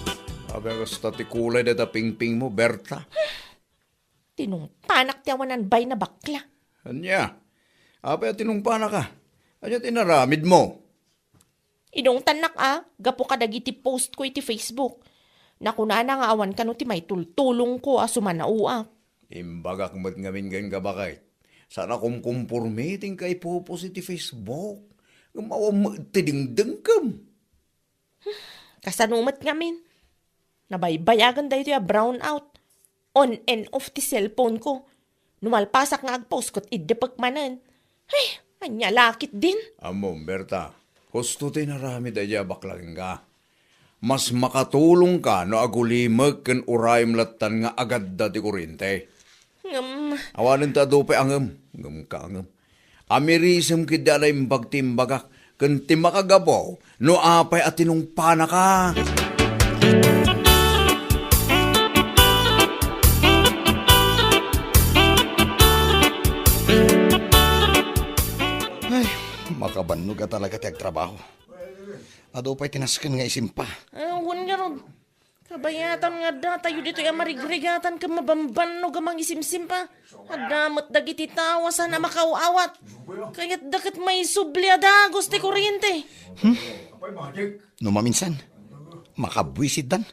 apay a kasta ti kulay dayta pingpingmo, Berta? Tinungpanak ti awan a bay na bakla. Ania? Apay a tinungpanaka? Ania ti inaramidmo? Inungtannak a, gapu kadagiti post ko iti Facebook. Nakunana nga awan kano ti maitultulongko a sumanaoak. Imbagak met ngamin kenka, baket. Saan a kumkumporme ti inka ipopost iti Facebook. Ngem awan met ti dengdengkem. Kasano met ngamin? Nabaybayagan daytoy a brownout. On and off ti cellphone ko. No malpasak nga agpost ket iddepek manen. Ay, ania la ketdin? Ammom, Berta, husto ti inaramid daydiay a bakla kenka. Mas makatulongka no agulimek ken urayem lattan nga agadda ti kurente. Ngem awanen ti adu pay a ngem, ngem ka a ngem. Amirisem ketdi a naimbag ti imbagak, ken ti makagapu no apay a tinungpanaka. Ay, makabannog a talaga ti agtrabaho. Adu pay ti nasken nga isimpa. Ah, wen ngarud. Kabayatan nga adda tayo ditoy a marigrigatan ken mabambannog a mangisimsimpa. Adda met dagiti tao a saan a makaaw-awat. Kayatda ket maisubli a dagus ti kuriente. Hmm? No maminsan, makabuisitdan.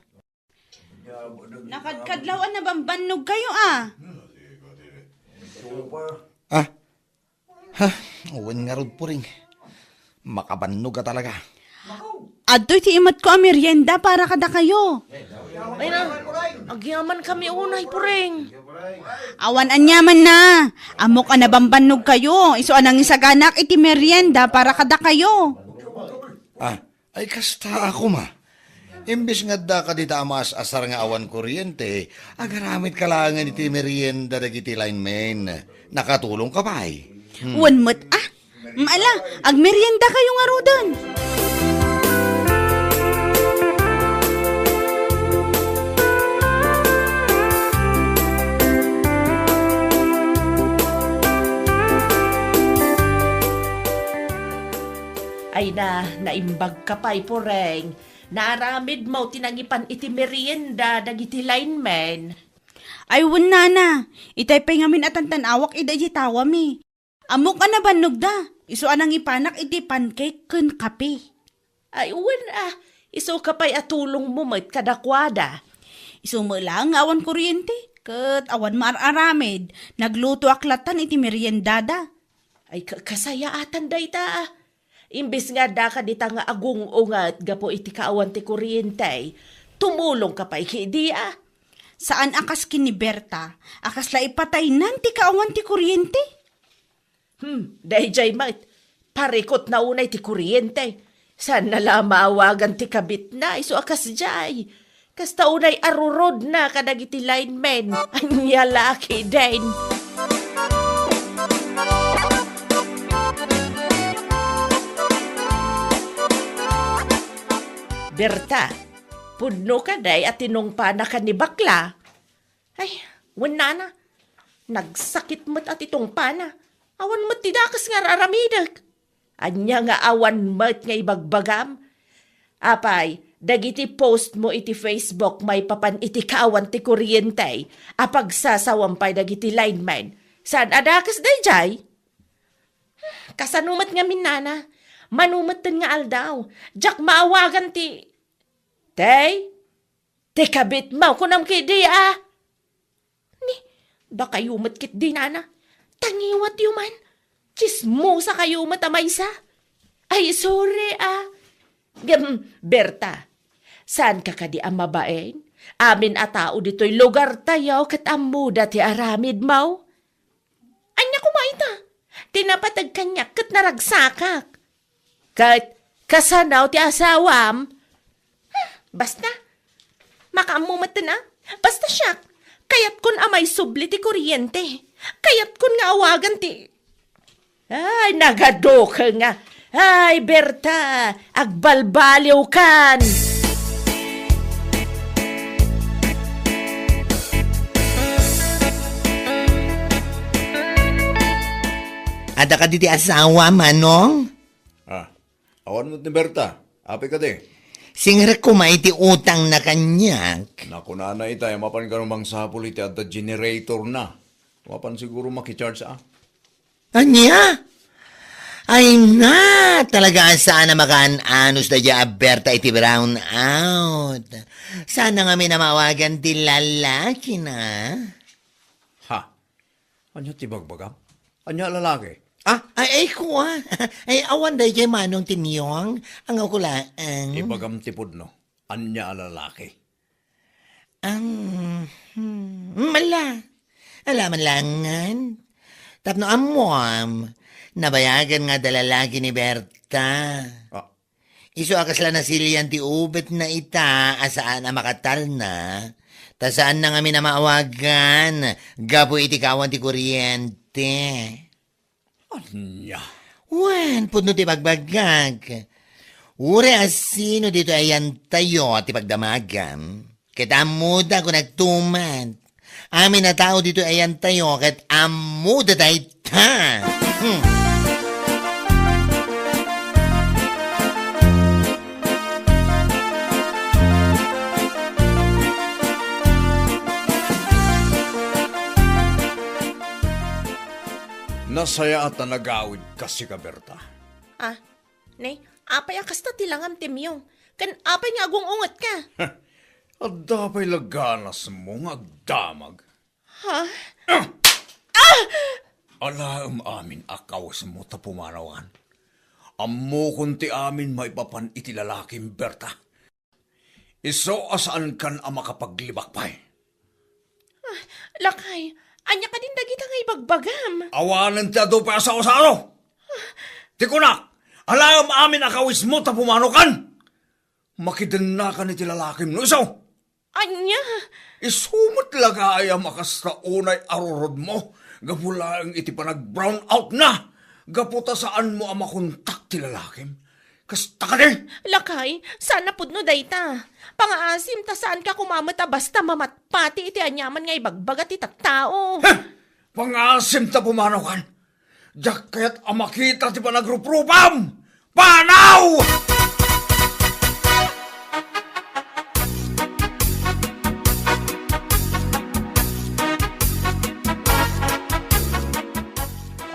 Nakadkadlaw a nabambannog kayo, ah. Ah, Ha, wen ngarud, Puring. Makabannog a talaga. Adtoy ti imatko a merienda para kadakayo. Ay na, agyaman kami unay, Puring. Awan aniaman na. Ammok a nabambannog kayo. Isu a nangisaganak iti merienda para kadakayo. Ah, Ay, kasta a koma. Imbes nga adda kadita a maas-asar nga awan kuryente, agaramidka laengen iti merienda dagiti linemen. Nakatulongka pay. Hmm. Wen met, ah. Ala, agmerienda kayo ngaruden. Ay na, naimbagka pay, Puring. Naaramidmo ti nangipan iti merienda dagiti linemen. Ay, wen, nana. Itay pay ngamin a tantan-awak idi daydiay tawami. Ammok a nabannogda. Isu a nangipanak iti pancake ken kape. Ay, wen a. Isuka pay a tulongmo met kadakuada. Isu met laeng nga awan kuryente, ket awan maar-aramid. Naglutoak lattan iti meriendada. Ay, ka-, kasayaatan dayta, ah. Imbes nga adda kadita nga agung-unget gapu iti kaawan ti kuryente, tumulongka pay kidi, ah. Saan a kas ken ni Berta, a kasla ipataynan ti kaawan ti kuryente? Hmm, daydiay met, parikutna unay ti kuryente. Saanna la maawagan ti kabitna, isu a kasdiay. Kasta unay arurodna kadagiti linemen. Ania la ketdin? Berta, pudno kadi a tinungpana ken ni Bakla? Ay, wen nana, nagsakit met a ti tungpana. Awan met ti dakes nga ar-aramidek. Ania nga awan met nga ibagbagam? Apay, dagiti post mo iti Facebook maipapan iti kaawan ti kuryente a pagsasawam pay dagiti linemen. Saan a dakes daydiay? Kasano met ngamin, nana? Mano metten nga aldaw? Diak maawagan ti, Tay, ti kabitmo, kunam ketdi a. Ni, dakayo met ketdi, nana. Tangiwatyo man. Tsismosakayo met a maysa. Ay, sorry, a. Ngem, Berta, saanka kadi a mabain? Amin a tao ditoy lugartayo ket ammoda ti aramidmo. Ania koma ita? Ti napateg kaniak ket naragsakak. Ket kasano ti asawam? Basta, makaammo metten a. Basta siak, kayatkon a maisubli ti kuryente. Kayatkon nga awagan ti... Ay, nagadukel nga. Ay, Berta, agbalbaliwkan. Adda kadi ti asawa, Manong? Ah, awan met ni Berta. Apay kadi? Singrek koma iti utangna kaniak. Nakunana itay a mapan kano mangsapul iti adda generator na. Mapan siguro makicharge, a. Ania? Ay na, talaga a saan a makaan-anos daydiay a Berta iti brownout. Saan a ngamin a maawagan ti lalaki na? Ha? Ania ti bagbagam? Ania a lalaki? Ah? Ay, ay, kua. Ay, awan daydiay Manong Timyong. Ang ako laeng. Ibagam ti pudno. Ania a lalaki? Ang, hmm, mala. Ala man langan. Tapno ammoam, nabayagan nga adda lalaki ni Berta. Ah. Isu a kasla nasilian ti ubetna ita a saan a makatalna, ta saanna ngamin a maawagan gapu iti kaawan ti kuryente. Ania? Wen, pudno ti bagbagak. Uray a sino ditoy ayantayo ti pagdamagam, ket ammoda kunagtuman. Amin a tao ditoy ayantayo ket ammoda dayta. Hmm. Nasayaat a nagawidka, sika, Berta. Ah, ne, apay a kasta ti langam, Timyong? Ken apay nga agung-ungetka? Adda pay la ganasmo nga agdamag? Ha? Ah! Ah! Alaem amin a kawesmo ta pumanawan. Ammokon ti amin maipapan iti lalakim, Berta. Isu a saankan a makapaglibak pay. Ah, lakay, ania kadin dagita nga ibagbagam? Awanen ti adu pay a sao-sao. Ti kunak, alaem amin a kawesmo ta pumanokan. Makidennakan iti lalakim no isu. Ania? Isu met la ngay a makasta unay a rurodmo gapu laeng iti panag-brown out na. Gapu ta saanmo a makontak ti lalakim. Kasta kadi? Lakay, saan a pudno dayta. Pangaasim ta saanka koma met a basta mamatpati iti aniaman nga ibagbaga ti tattao. Heh! Pangaasim ta pumanaw kan. Diak kayat a makita ti panagruprupam! Panaw!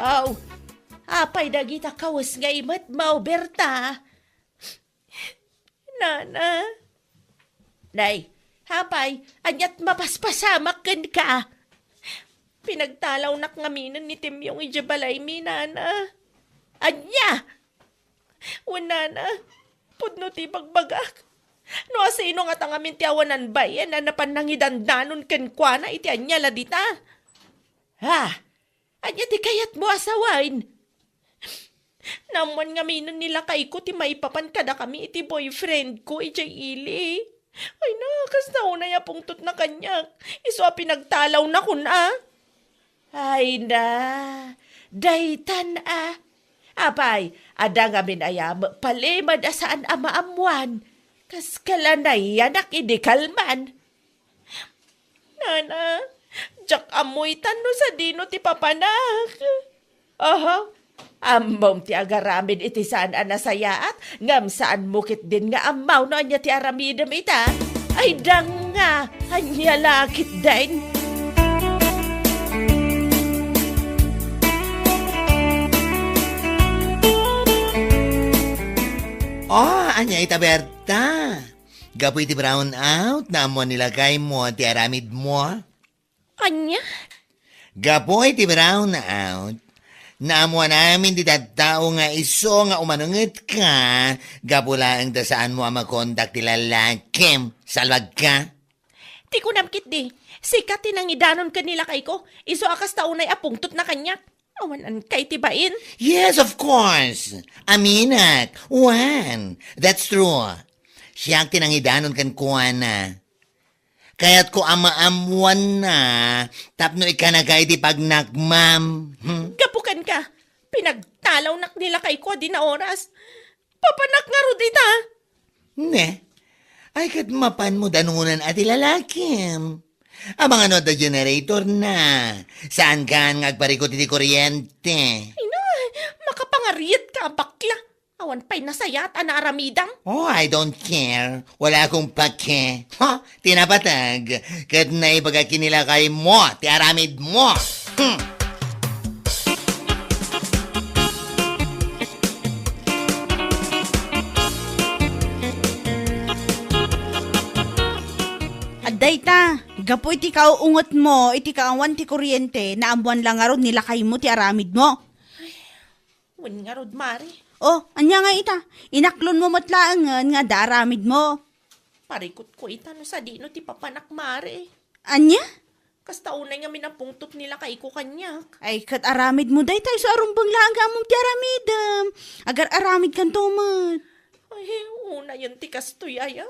Aw, apay dagita kawes nga imetmo, Berta? Nana. Nay, apay, aniat mapaspasamak kenka? Pinagtalawnak ngaminen ni Timyong idiay balaymi, nana. Ania? Wen, nana, pudno ti ibagbagak. No asino ngata ngamin ti awanan bayen a napan nangidandanon kenkuana iti ania la dita? Ha? Ania ti kayatmo a sawen? Naammoan ngaminen ni lakayko ti maipapan kadakami iti boyfriendko idiay ili. Ay na, kasta unay a pungtotna kaniak, isu a pinagtalawna kuna. Ay na, daytan a. Apay, adda ngamin aya met palimed a saan a maammoan. Kas kala nayanak idi kalman. Nana, diak ammo itan no sadino ti papanak. Aha, ammom ti agaramid iti saan a nasayaat, ngem saanmo ketdin nga ammo no ania ti aramidem ita. Ay, danga, ania la ketdin? Oh, ania ita, Berta? Gapu iti brown out, naammoan ni lakaymo ti aramidmo? Ania? Gapu iti brown out, naammoan amin ti tattao nga isu nga umanungetka, gapu laeng ta saanmo a makontak ti lalakim. Salbagka? Ti kunam ketdi, sika ti nangidanon ken ni lakayko, isu a kasta unay a pungtotna kaniak. Awan ankay ti bain? Yes, of course. Aminak. Wen, that's true. Siak ti nangidanon kenkuana. Kayatko a maammoanna tapno ikkanaka iti pagnakmam. Hmm? Gapu kenka, pinagtalawnak ni lakayko a dinaoras. Papanak ngarud ita. Ne? Ay, ket mapanmo danunan a ti lalakim. Amangan no adda generator na. Saankan nga agparikut iti kuryente? Ay na, makapangarietka a bakla. Awan pay nasayaat a naaramidam. Oh, I don't care. Wala akong pake. Ha? Ti napateg. Ket naibaga ken ni lakaymo ti aramidmo. Hmm. Adda ita, gapu iti kauungetmo iti kaawan ti kuryente, naammoan la ngarud ni lakaymo ti aramidmo. Wen ngarud, Mare. Oh, ania ngay ita? Inaklonmo met laengen nga adda aramidmo. Parikutko ita no sadino ti papanak, Mare. Ania? Kasta unay ngamin a pungtot ni lakayko kaniak. Ay, ket aramidmo dayta isu a rumbeng laeng nga ammom ti aramidem. Agar-aramidkanto met. Ay, unayen ti kastoy aya.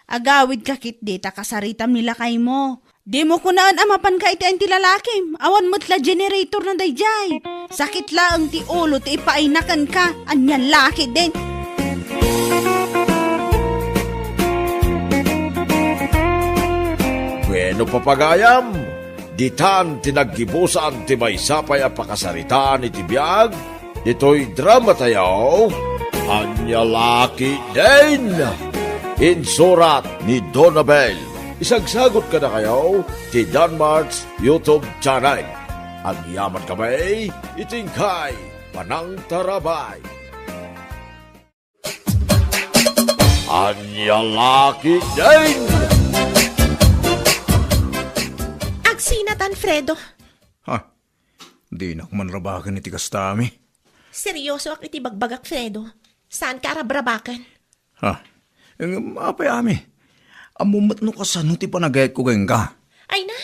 Agawidka ketdi ta kasaritam ni lakaymo. Dimo kunaen a mapanka iti ayan ti lalakim. Awan met la generator na daydiay. Sakit laeng ti ulo ti ipaayna kenka. Ania la ketdin? Bueno, papagayam, ditan ti naggibusan ti maysa pay a pakasaritaan iti biag ditoy dramatayo, Ania la ketdin? Insurat ni Donabel. Isagsagut kadakayo ti Danmart's YouTube channel. Agyamankami iti inkay panangtarabay. Ania la ketdin? Agsinatan, Fredo. Ha? Dinak man rabaken iti kastami. Seriosoak iti bagbagak, Fredo. Saanka a rabrabaken. Ha? Ngem apay, Ami? Ammom met no kasano ti panagayatko kenka. Ay na,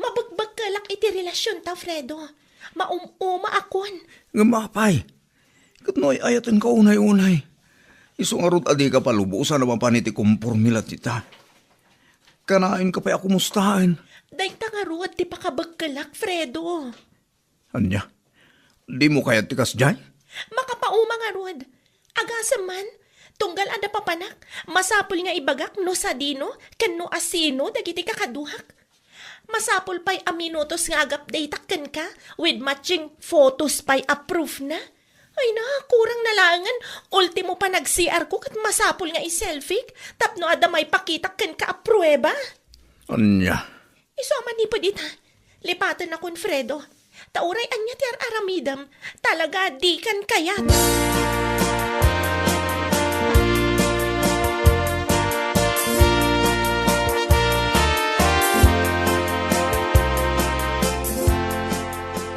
mabegbegkelak iti relasionta, Fredo. Maum-umaakon. Ngem apay? Ket no ay-ayatenka unay-unay, isu ngarud a dika palubosan a mapan iti komporme la dita. Kanaenka pay a kumustaen. Dayta ngarud ti pakabegkelak, Fredo. Ania? Dimo kayat ti kasdiay? Makapauma ngarud. Agasem man, tunggal adda papanak, masapul nga ibagak no sadino ken no asino dagiti kakaduak. Masapul pay a minutos nga agupdate-ak kenka with matching photos pay a proof na. Ay na, kurang na laengen, ultimo panag-C R ko ket masapul nga i-selfie-k tapno adda maipakitak kenka a prueba. Ania? Isu a manipud ita, lipatennakon, Fredo. Ta uray ania ti ar-aramidem, talaga dikan kayat.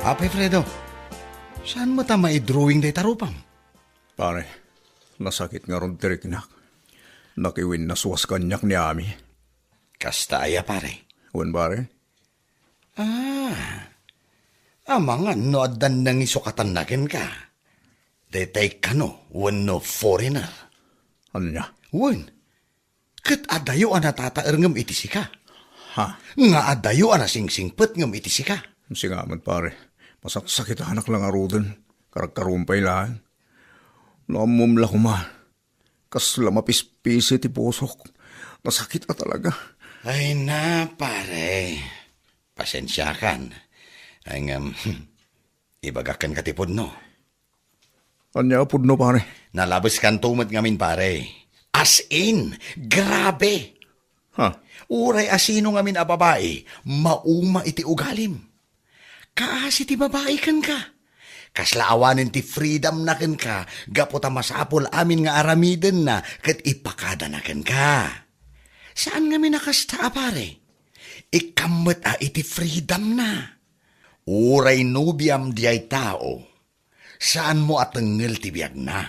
Apay Fredo, saan met a maidrawing dayta rupam? Pare, nasakit ngarud ti riknak. Nakiwinnaswas kaniak ni Ami. Kasta aya, pare? Wen, pare. Ah, amangan no addan nangisukatanna kenka. Daytay kano wenno foreigner. Ania? Wen, ket adayo a natataerngem iti sika. Ha? Nga adayo a nasingsingpetngem iti sika. Siak met, pare. Masaksakitanak la ngaruden. Karkaruam pay laeng. No ammom la koma, Kasla mapispisi ti pusok. Nasakit a talaga. Ay na, pare. Pasensiakan. Ay ngem, ibagak kenka ti pudno. Ania a pudno, pare? Nalabeskanto met ngamin, pare. As in, grabe. Ha? Uray a sino ngamin a babai, mauma iti ugalim. Kaasi ti babai kenka. Kasla awanen ti freedom na kenka gapu ta masapul amin nga aramidenna ket ipakadana kenka. Saan ngamin a kasta a pare. Ikkammet a iti freedom na. Uray nobiam diay tao, saanmo a tengngel ti biagna.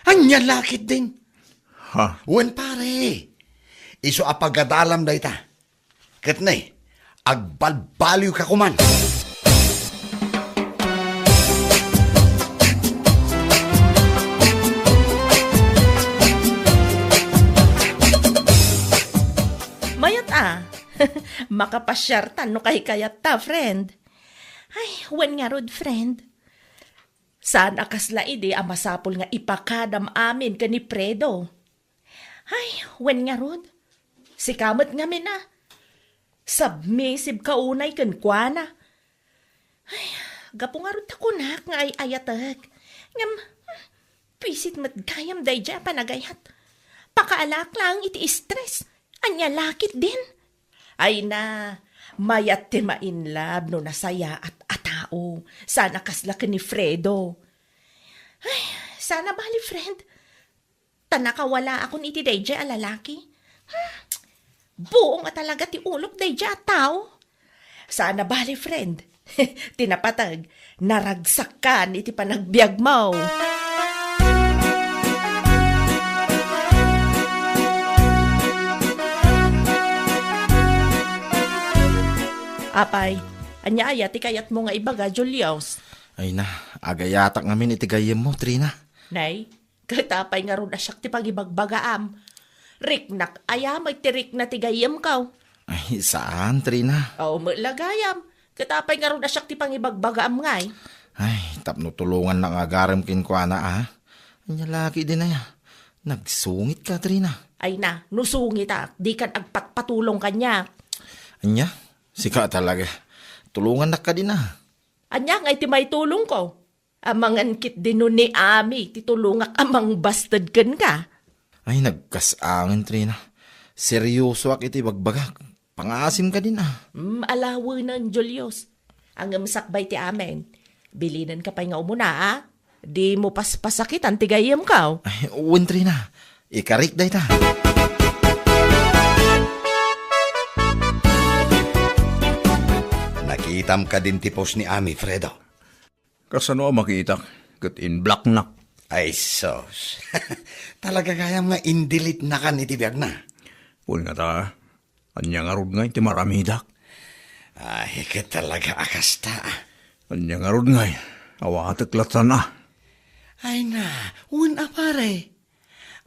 Ania la ketdin? Ha? Wen pare, isu a pagadalam dayta. Ket ne, agbalbaliwka koman. Mayat a. Makapasiartan no kaykayatta, friend. Ay, wen ngarud, friend. Saan a kasla idi a masapul nga ipakadam amin ken ni Fredo. Ay, wen ngarud. Sika met ngamin a. Submissive ka unay kenkuana. Ay, gapu ngarud ta kunak nga ay-ayatek. Ngem, hmm, pisit met gayam daydiay a panagayat. Pakaalaak laeng iti stress. Ania la ketdin? Ay na, mayat ti ma-in love no nasayaat a tao. Saan a kasla ken ni Fredo. Ay, saan a bali, friend. Ta nakawalaakon iti daydiay a lalaki. Hmm, buong a talaga ti ulok daydiay a tao. Saan a bali, friend. Ti napateg, naragsakkan iti panagbiagmo. Apay, ania aya ti kayatmo nga ibaga, Julius? Ay na, agayatak ngamin iti gayyemmo, Trina. Nay, ket apay ngarud a siak ti pangibagbagaam? Riknak aya met ti rikna ti gayyemko? Ay, saan, Trina. Aw, met la gayam. Ket apay ngarud a siak ti pangibagbagaam ngay? Ay, tapno tulongannak nga agarem kenkuana, a. Ania la ketdin aya? Nagsungit ka, Trina. Ay na, no sungitak, dikan agpatpatulong kaniak. Ania? Sika talaga. Tulongannak kadi, a. Ania ngay ti maitulongko? Amangan ketdi no ni Ami ti tulongak a mangbasted kenka. Ay, nagkas-angen, Trina. Seriosoak iti bagbagak. Pangaasim kadin, a. Mm, alawenen, Julius. Ngem sakbay ti amin, bilinenka pay nga umuna, a. Dimo paspasakitan ti gayyemko. Ay, wen, Trina. Ikarik dayta. Nakitam kadin ti post ni Ami, Fredo? Kasano a makitak ket in-blocknak? Ay, sus. Talaga gayam nga in-delete-nakan iti biagna? Wen ngata, ania ngarud ngay ti maaramidak? Ay, ket talaga a kasta, a. Ania ngarud ngay, awatek lattan, a. Ay na, wen a pare.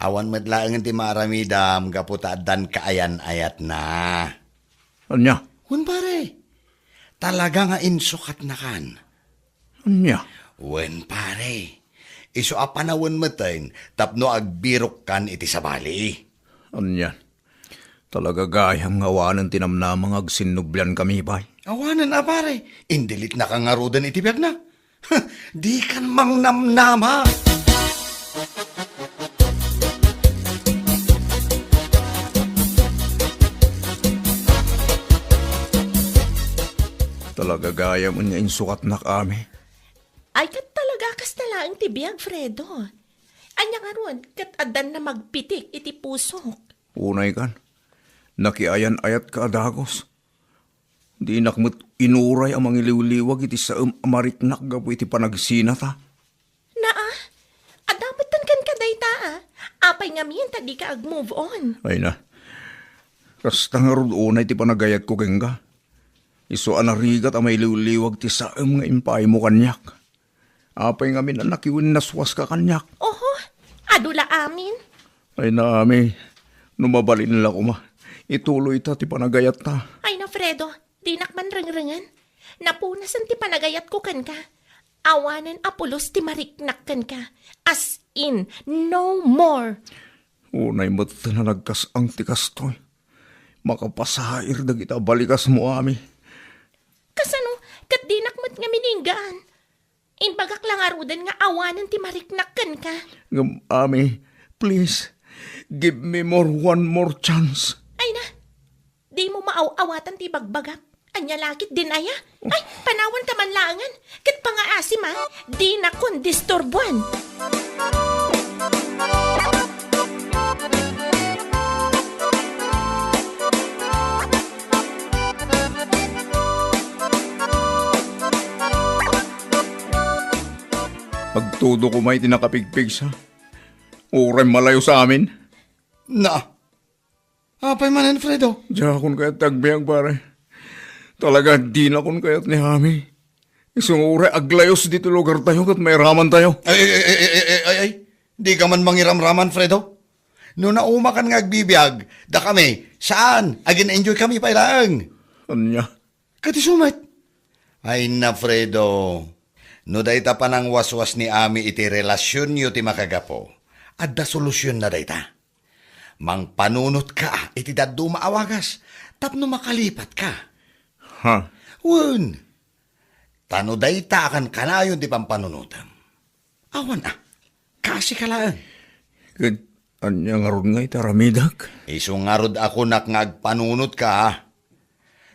Awan met laengen ti maaramidam gapu ta addan kaayan-ayatna. Ania? Wen pare, talaga nga insukatnakan. Ania? Wen pare, isu a panawen metten tapno agbirokkan iti sabali. Ania? Talaga gayam nga awanen ti namnama nga agsinnubliankami pay. Awanen a pare, in-delete-naka ngaruden iti biagna. Dikan mangnamnama. Talaga gayam nga insukatnak, Ami. Ay, ket talaga kasta laeng ti biag, Fredo. Ania ngarud, ket addan na magpitik iti pusok? Unay kan, nakiayan-ayatka a dagus. Dinak met inuray a mangiliwliwag iti saem a mariknak gapu iti panagsinata. Naa, adda metten kenka dayta, a. Apay ngamin ta dika ag-move on? Ay na, kasta ngarud unay ti panagayatko kenka. Isu a narigat a mailiwliwag ti saem nga impaaymo kaniak. Apay ngamin a nakiwinnaswaska kaniak? Oho, adu la amin. Ay na, Ami, no mabalin la koma, ituloyta ti panagayatta. Ay na, Fredo, dinak man rengrengen. Napunasen ti panagayatko kenka. Awanen a pulos ti mariknak kenka. As in, no more. Unay met a nagkas-ang ti kastoy. Makapasair dagiti abalikasmo, Ami. Kasano ket dinak met ngamin inggaan? Imbagak la ngaruden nga awanen ti mariknak kenka. Ngem, Ami, please, give me more, one more chance. Ay na, dimo maaw-awatan ti ibagbagak. Ania la ketdin aya? Ay, panawanka man laengen. Ket pangaasim a, dinakon disturbuan. Agtudo koma iti nakapigpigsa. Uray malayo sa amin. Na, apay manen, Fredo? Diakon kayat ti agbiag, pare. Talaga, dinakon kayat ni Ami. Isu nga uray aglayos ditoy lugartayo ket mairamantayo. Ay, ay, ay, ay, ay, ay, ay, ay. Di ka man mangiramraman, Fredo? No naumakan nga agbibiag, dakami, saan, agin-enjoy kami pay laeng. Ania? Ket isu met. Ay na, Fredo. No dayta panangwaswas ni Ami iti relasionyo ti makagapu, adda solusionna dayta. Mangpanunotka iti dadduma a wagas tapno makalipatka. Ha? Wen, ta no dayta a kankanayon ti pampanunotem, awan a, kasika laeng. Ket ania ngarud nga iti aramidek? Isu ngarud a kunak nga agpanunotka, a.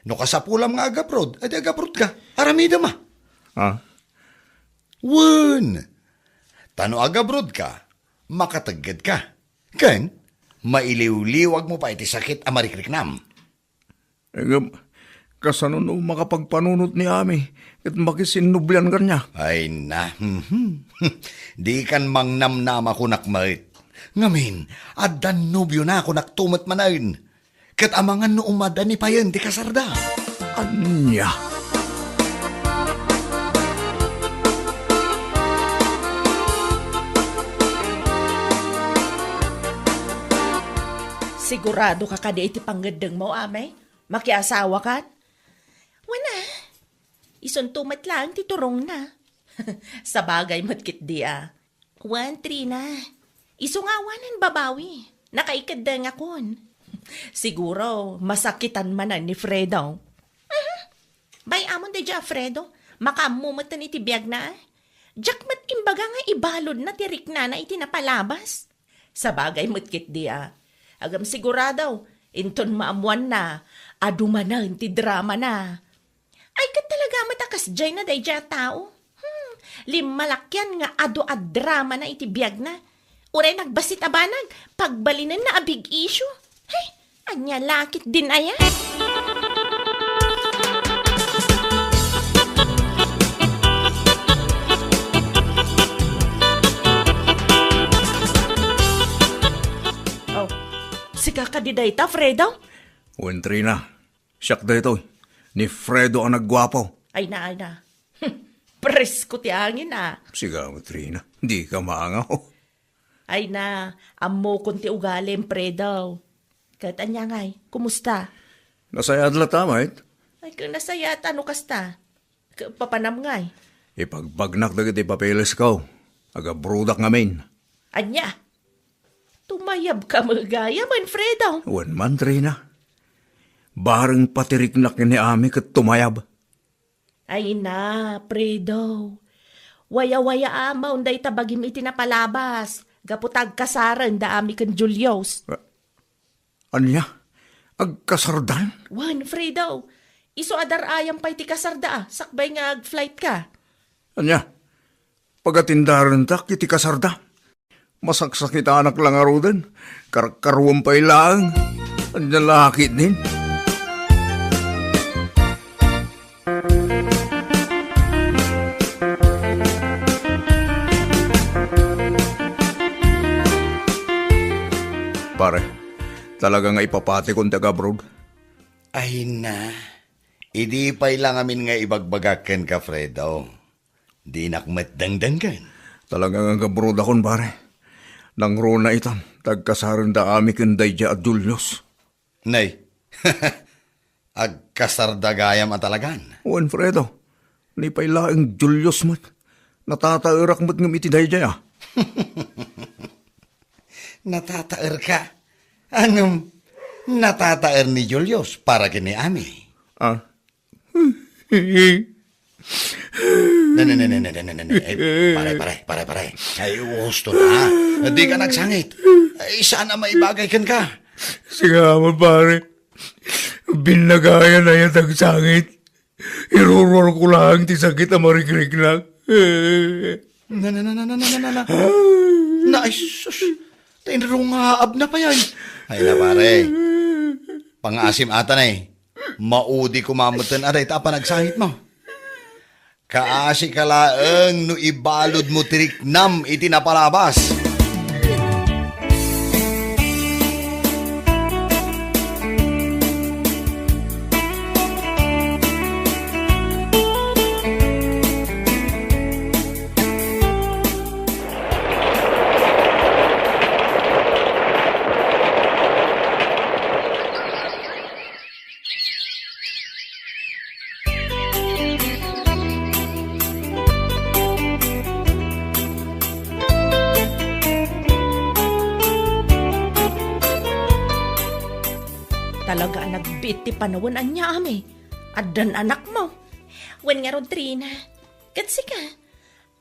No kasapulam nga agabrod, adi agabrodka. Aramidem a. Ha? Wen, ta no agabrodka, makateggedka. Ken, mailiwliwagmo pay ti sakit a marikriknam. Ngem, kasano no makapagpanunot ni Ami ket makisinnublian kaniak? Ay na, mhm. Dikan mangnamnama, kunak met. Ngamin, addan nobiona, kunakto met manen. Ket amangan no umadda ni payen ti kasarda. Ania? Siguradoka kadi iti pangngeddengmo, Ami? Makiasawakan? Wen a, isunto met laeng ti turongna. Sabagay met ketdi a. Wen, Trina, isu nga awanen babawi, nakaikeddengakon. Siguro, masakitan manen ni Fredo. Aha. Bay-amon daydiay a Fredo, makaammo metten iti biagna, a. Diak met imbaga nga ibaludna ti riknana iti napalabas. Sabagay met ketdi a. Ngem sigurado, inton maammoanna, adu manen ti dramana. Ay, ket talaga met a kasdiayna daydiay a tao. Hmm, limmalakian nga adu a dramana iti biagna. Uray nagbassit a banag, pagbalinenna a big issue. Hey, ania la ketdin aya? Oh, sika kadi dayta, Fredo? Wen, Trina. Siak daytoy, ni Fredo a nagguapo. Ay na, ay na. Presko ti angin, a. Sika, Trina, dika maangaw. Ay na, ammokon ti ugalim, Fredo. Ket ania ngay, kumusta? Nasayaat latta, met. Ay, ket nasayaat, a no kasta. Ket papanam ngay? Ipagbagnak dagiti papeles ko. Agabrodak ngamin. Ania? Tumayabka met gayam, Fredo? Wen man, Trina. Bareng patiriknak ni Ami ket tumayab. Ay na, Fredo. Wayawayaamen dayta bagim iti napalabas, gapu ta agkasaren da Ami ken Julius. A-, ania? Agkasardan? Wen, Fredo. Isu a dar-ayam pay ti kasarda, a, sakbay nga ag-flight ka. Ania? Pagatindarentak iti kasarda? Masaksakitanak la ngaruden, karkaruam pay laeng. Ania la ketdin? Pare, talaga nga ipapatikon ti agabroad? Ay na, idi pay la ngamin nga ibagbagak kenka, Fredo. Dinak met dengdenggen. Talaga nga agabrodakon, pare. Nangruna itan, ta agkasaren da Ami ken daydiay a Julius. Nay, agkasarda gayam a talagan. Wen, Fredo. Ni pay laeng Julius met. Natataerak met ngem iti daydiay, a. Natataerka? Ngem, natataer ni Julius para ken ni Ami. Ah. Ne, ne, ne, ne, ne, ne, ne, ne. Ay, pare, pare, pare, pare. Ay, husto na, ha? Dika nagsangit. Ay, saan a maibagay kenka. Sige, ama, pare. Binnagayan aya ti agsangit. Iruruarko laeng ti sakit a marikriknak. Na, na, na, na, na, na, na, na. Na, ay, sus. Tinrungaabna pay, ay. Ay na, pare. Pangaasim ata, nay. Maudi koma metten a dayta a panagsangitmo. Kaasika laeng no ibaludmo ti riknam iti napalabas. Talaga a nagbiit ti panawen, ania, Ami? Addan anakmo. Wen ngarud, Trina, ket sika,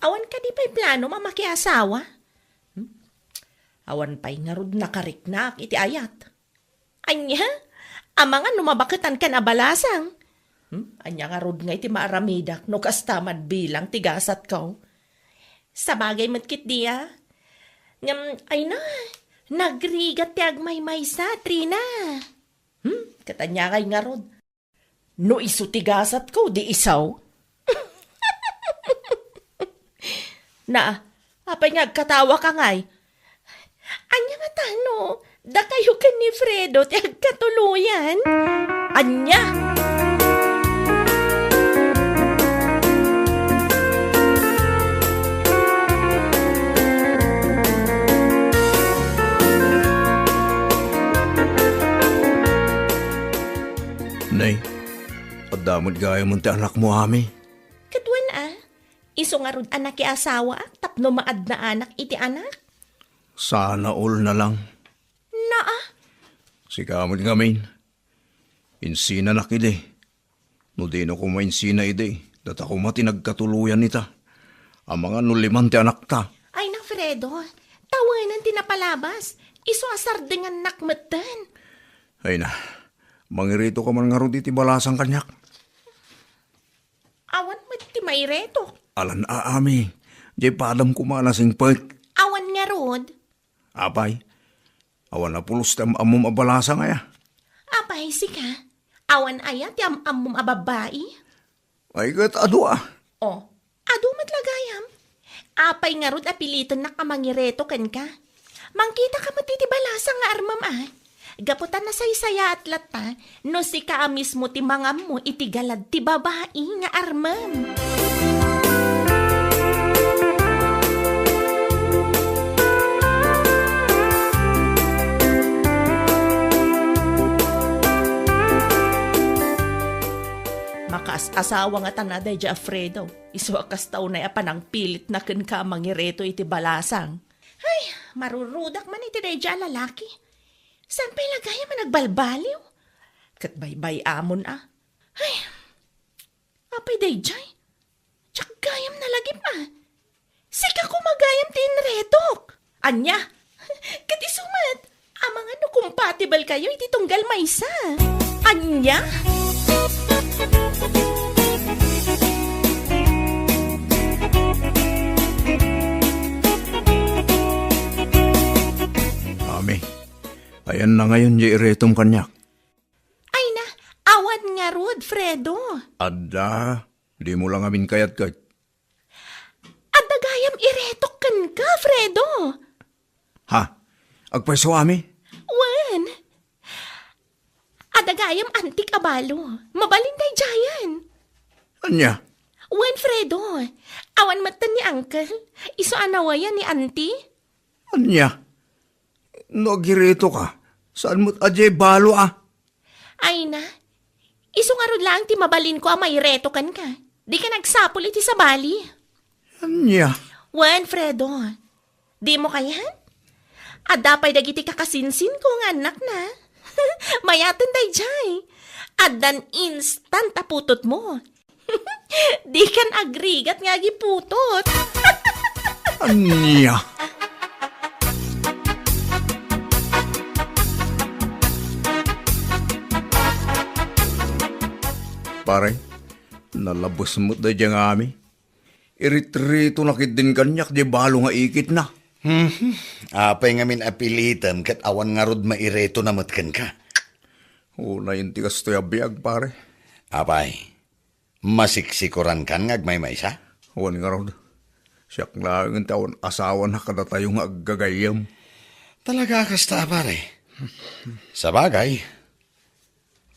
awan kadi pay planom a makiasawa? Hmm? Awan pay ngarud nakariknak iti ayat. Ania? Amangan no mabaketankan a balasang? Hmm? Ania ngarud ngay ti maaramidak no kasta man bilang ti gasatko? Sabagay met ketdi a. Ngem, ay na, nagrigat ti agmaymaysa, Trina. Hmm? Ket ania ngay ngarud? No isu ti gasatko, di isu. Na, apay nga agkatawaka ngay? Ania nga tano, dakayo ken ni Fredo ti agkatuloyan? Ania? Nay, adda met gayam ti anakmo, Ami. Ket wen a, isu ngarud a nakiasawaak tapno maadnaanak iti anak? Sana all na lang. Naa. Sika met ngamin, insinanak idi. No dino koma insina idi, data koma ti nagkatuloyan ita. Amangan no liman ti anakta. Ay na, Fredo, tawenen ti napalabas. Isu a sardengannak metten. Ay na, mangiretoka man ngarud iti balasang kaniak. Awan met ti mairetok. Alan a, Ami. Diay padam koma a nasingpet. Awan ngarud. Apay, awan a pulos ti am-ammom a balasang aya? Apay, sika, awan aya ti am-ammom a babbai? Ay, ket adu a. O, adu met la gayam. Apay ngarud a pilitennak a mangireto kenka? Mangkitaka met iti balasang nga armem a. Gapu ta nasaysayaat latta no sika a mismo ti mangammo iti galad ti babai nga armem. Makaas-asawa ngatan a daydiay a Fredo. Isu a kasta unay a panangpilitna kenka a mangireto iti balasang. Ay, marurudak man iti daydiay a lalaki. Saan pay la gayam a nagbalbaliw? Ket baybay-amon a. Ay, apay daydiay? Diak gayam nalagip a. Sika koma gayam ti inretok. Ania? Ket isu met, amangan no compatible kayo iti tunggal maysa. Ania? Ami, ayanna ngayon diay iretom kaniak? Ay na, awan ngarud, Fredo. Adda, dimo la ngamin kayat ket. Adda gayam iretok kenka, Fredo. Ha? Agpayso, Ami? Wen. Adda gayam antik a balo. Mabalin daydiayen. Ania? Wen, Fredo. Awan metten ni Uncle. Isu a nawayan ni Auntie. Ania? No agiretoka, saan met a diay balo a? Ay na, isu ngarud laeng ti mabalinko a maireto kenka. Dika nagsapul iti sabali. Ania? Wen, Fredo. Dimo kayat? Adda pay dagiti kakasinsinko nga annakna. Mayaten daydiay. Addan instant a putotmo. Dikan agrigat nga agiputot. Ania? Pare, nalabes met daydiay nga amin. Iritritona ketdin kaniak diay balo nga ikitna. Hmm. Apay ngamin a pilitem ket awan ngarud mairitona met kenka? Unayen ti kastoy a biag, pare. Apay, masiksikorankan nga agmaymaysa? Awan ngarud. Siak laeng ti awan asawana kadatayo nga aggagayyem. Talaga a kasta, pare? Sabagay,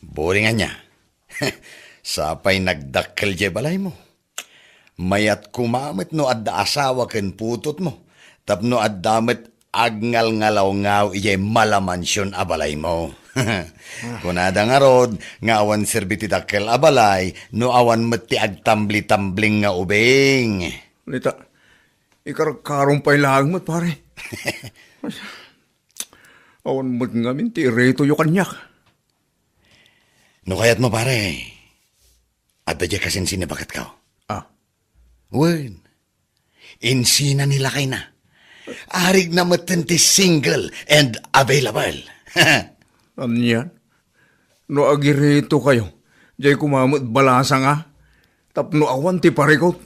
boring ania. Sapay nagdakkel diay balaymo. Mayat koma met no adda asawa ken putotmo, tapno adda met agngalngalawngaw idiay malamansion a balaymo. Kunada ngarud nga awan serbi ti dakkel a balay no awan met ti agtambli-tambling nga ubing. Nita, ikarkarom pay laeng met, pare. Awan met ngamin ti iritoyo kaniak. No kayatmo, pare, adda diay kasinsin ni baketko. Ah. Wen, insina ni lakayna. Arigna metten ti single and available. Ania? No agiritokayo, diay koma met balasanga, tapno awan ti parikut.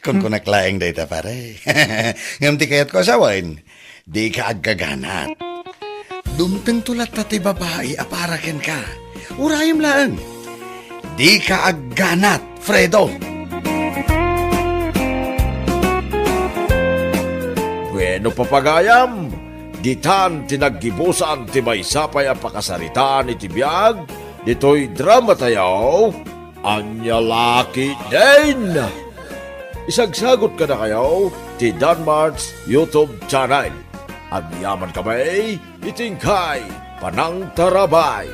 Kunkunak laeng dayta, pare. Ngem ti kayatko a sawen, dika aggaganat. Dumtengto latta ti babai a para kenka. Urayem laeng. Dika agganat, Fredo. Bueno, papagayam, ditan ti naggibusan ti maysa pay a pakasaritaan iti biag ditoy dramatayo, Ania La Ketdin. Isagsagut kadakayo ti Danmart's YouTube channel. Agyamankami iti inkay panangtarabay.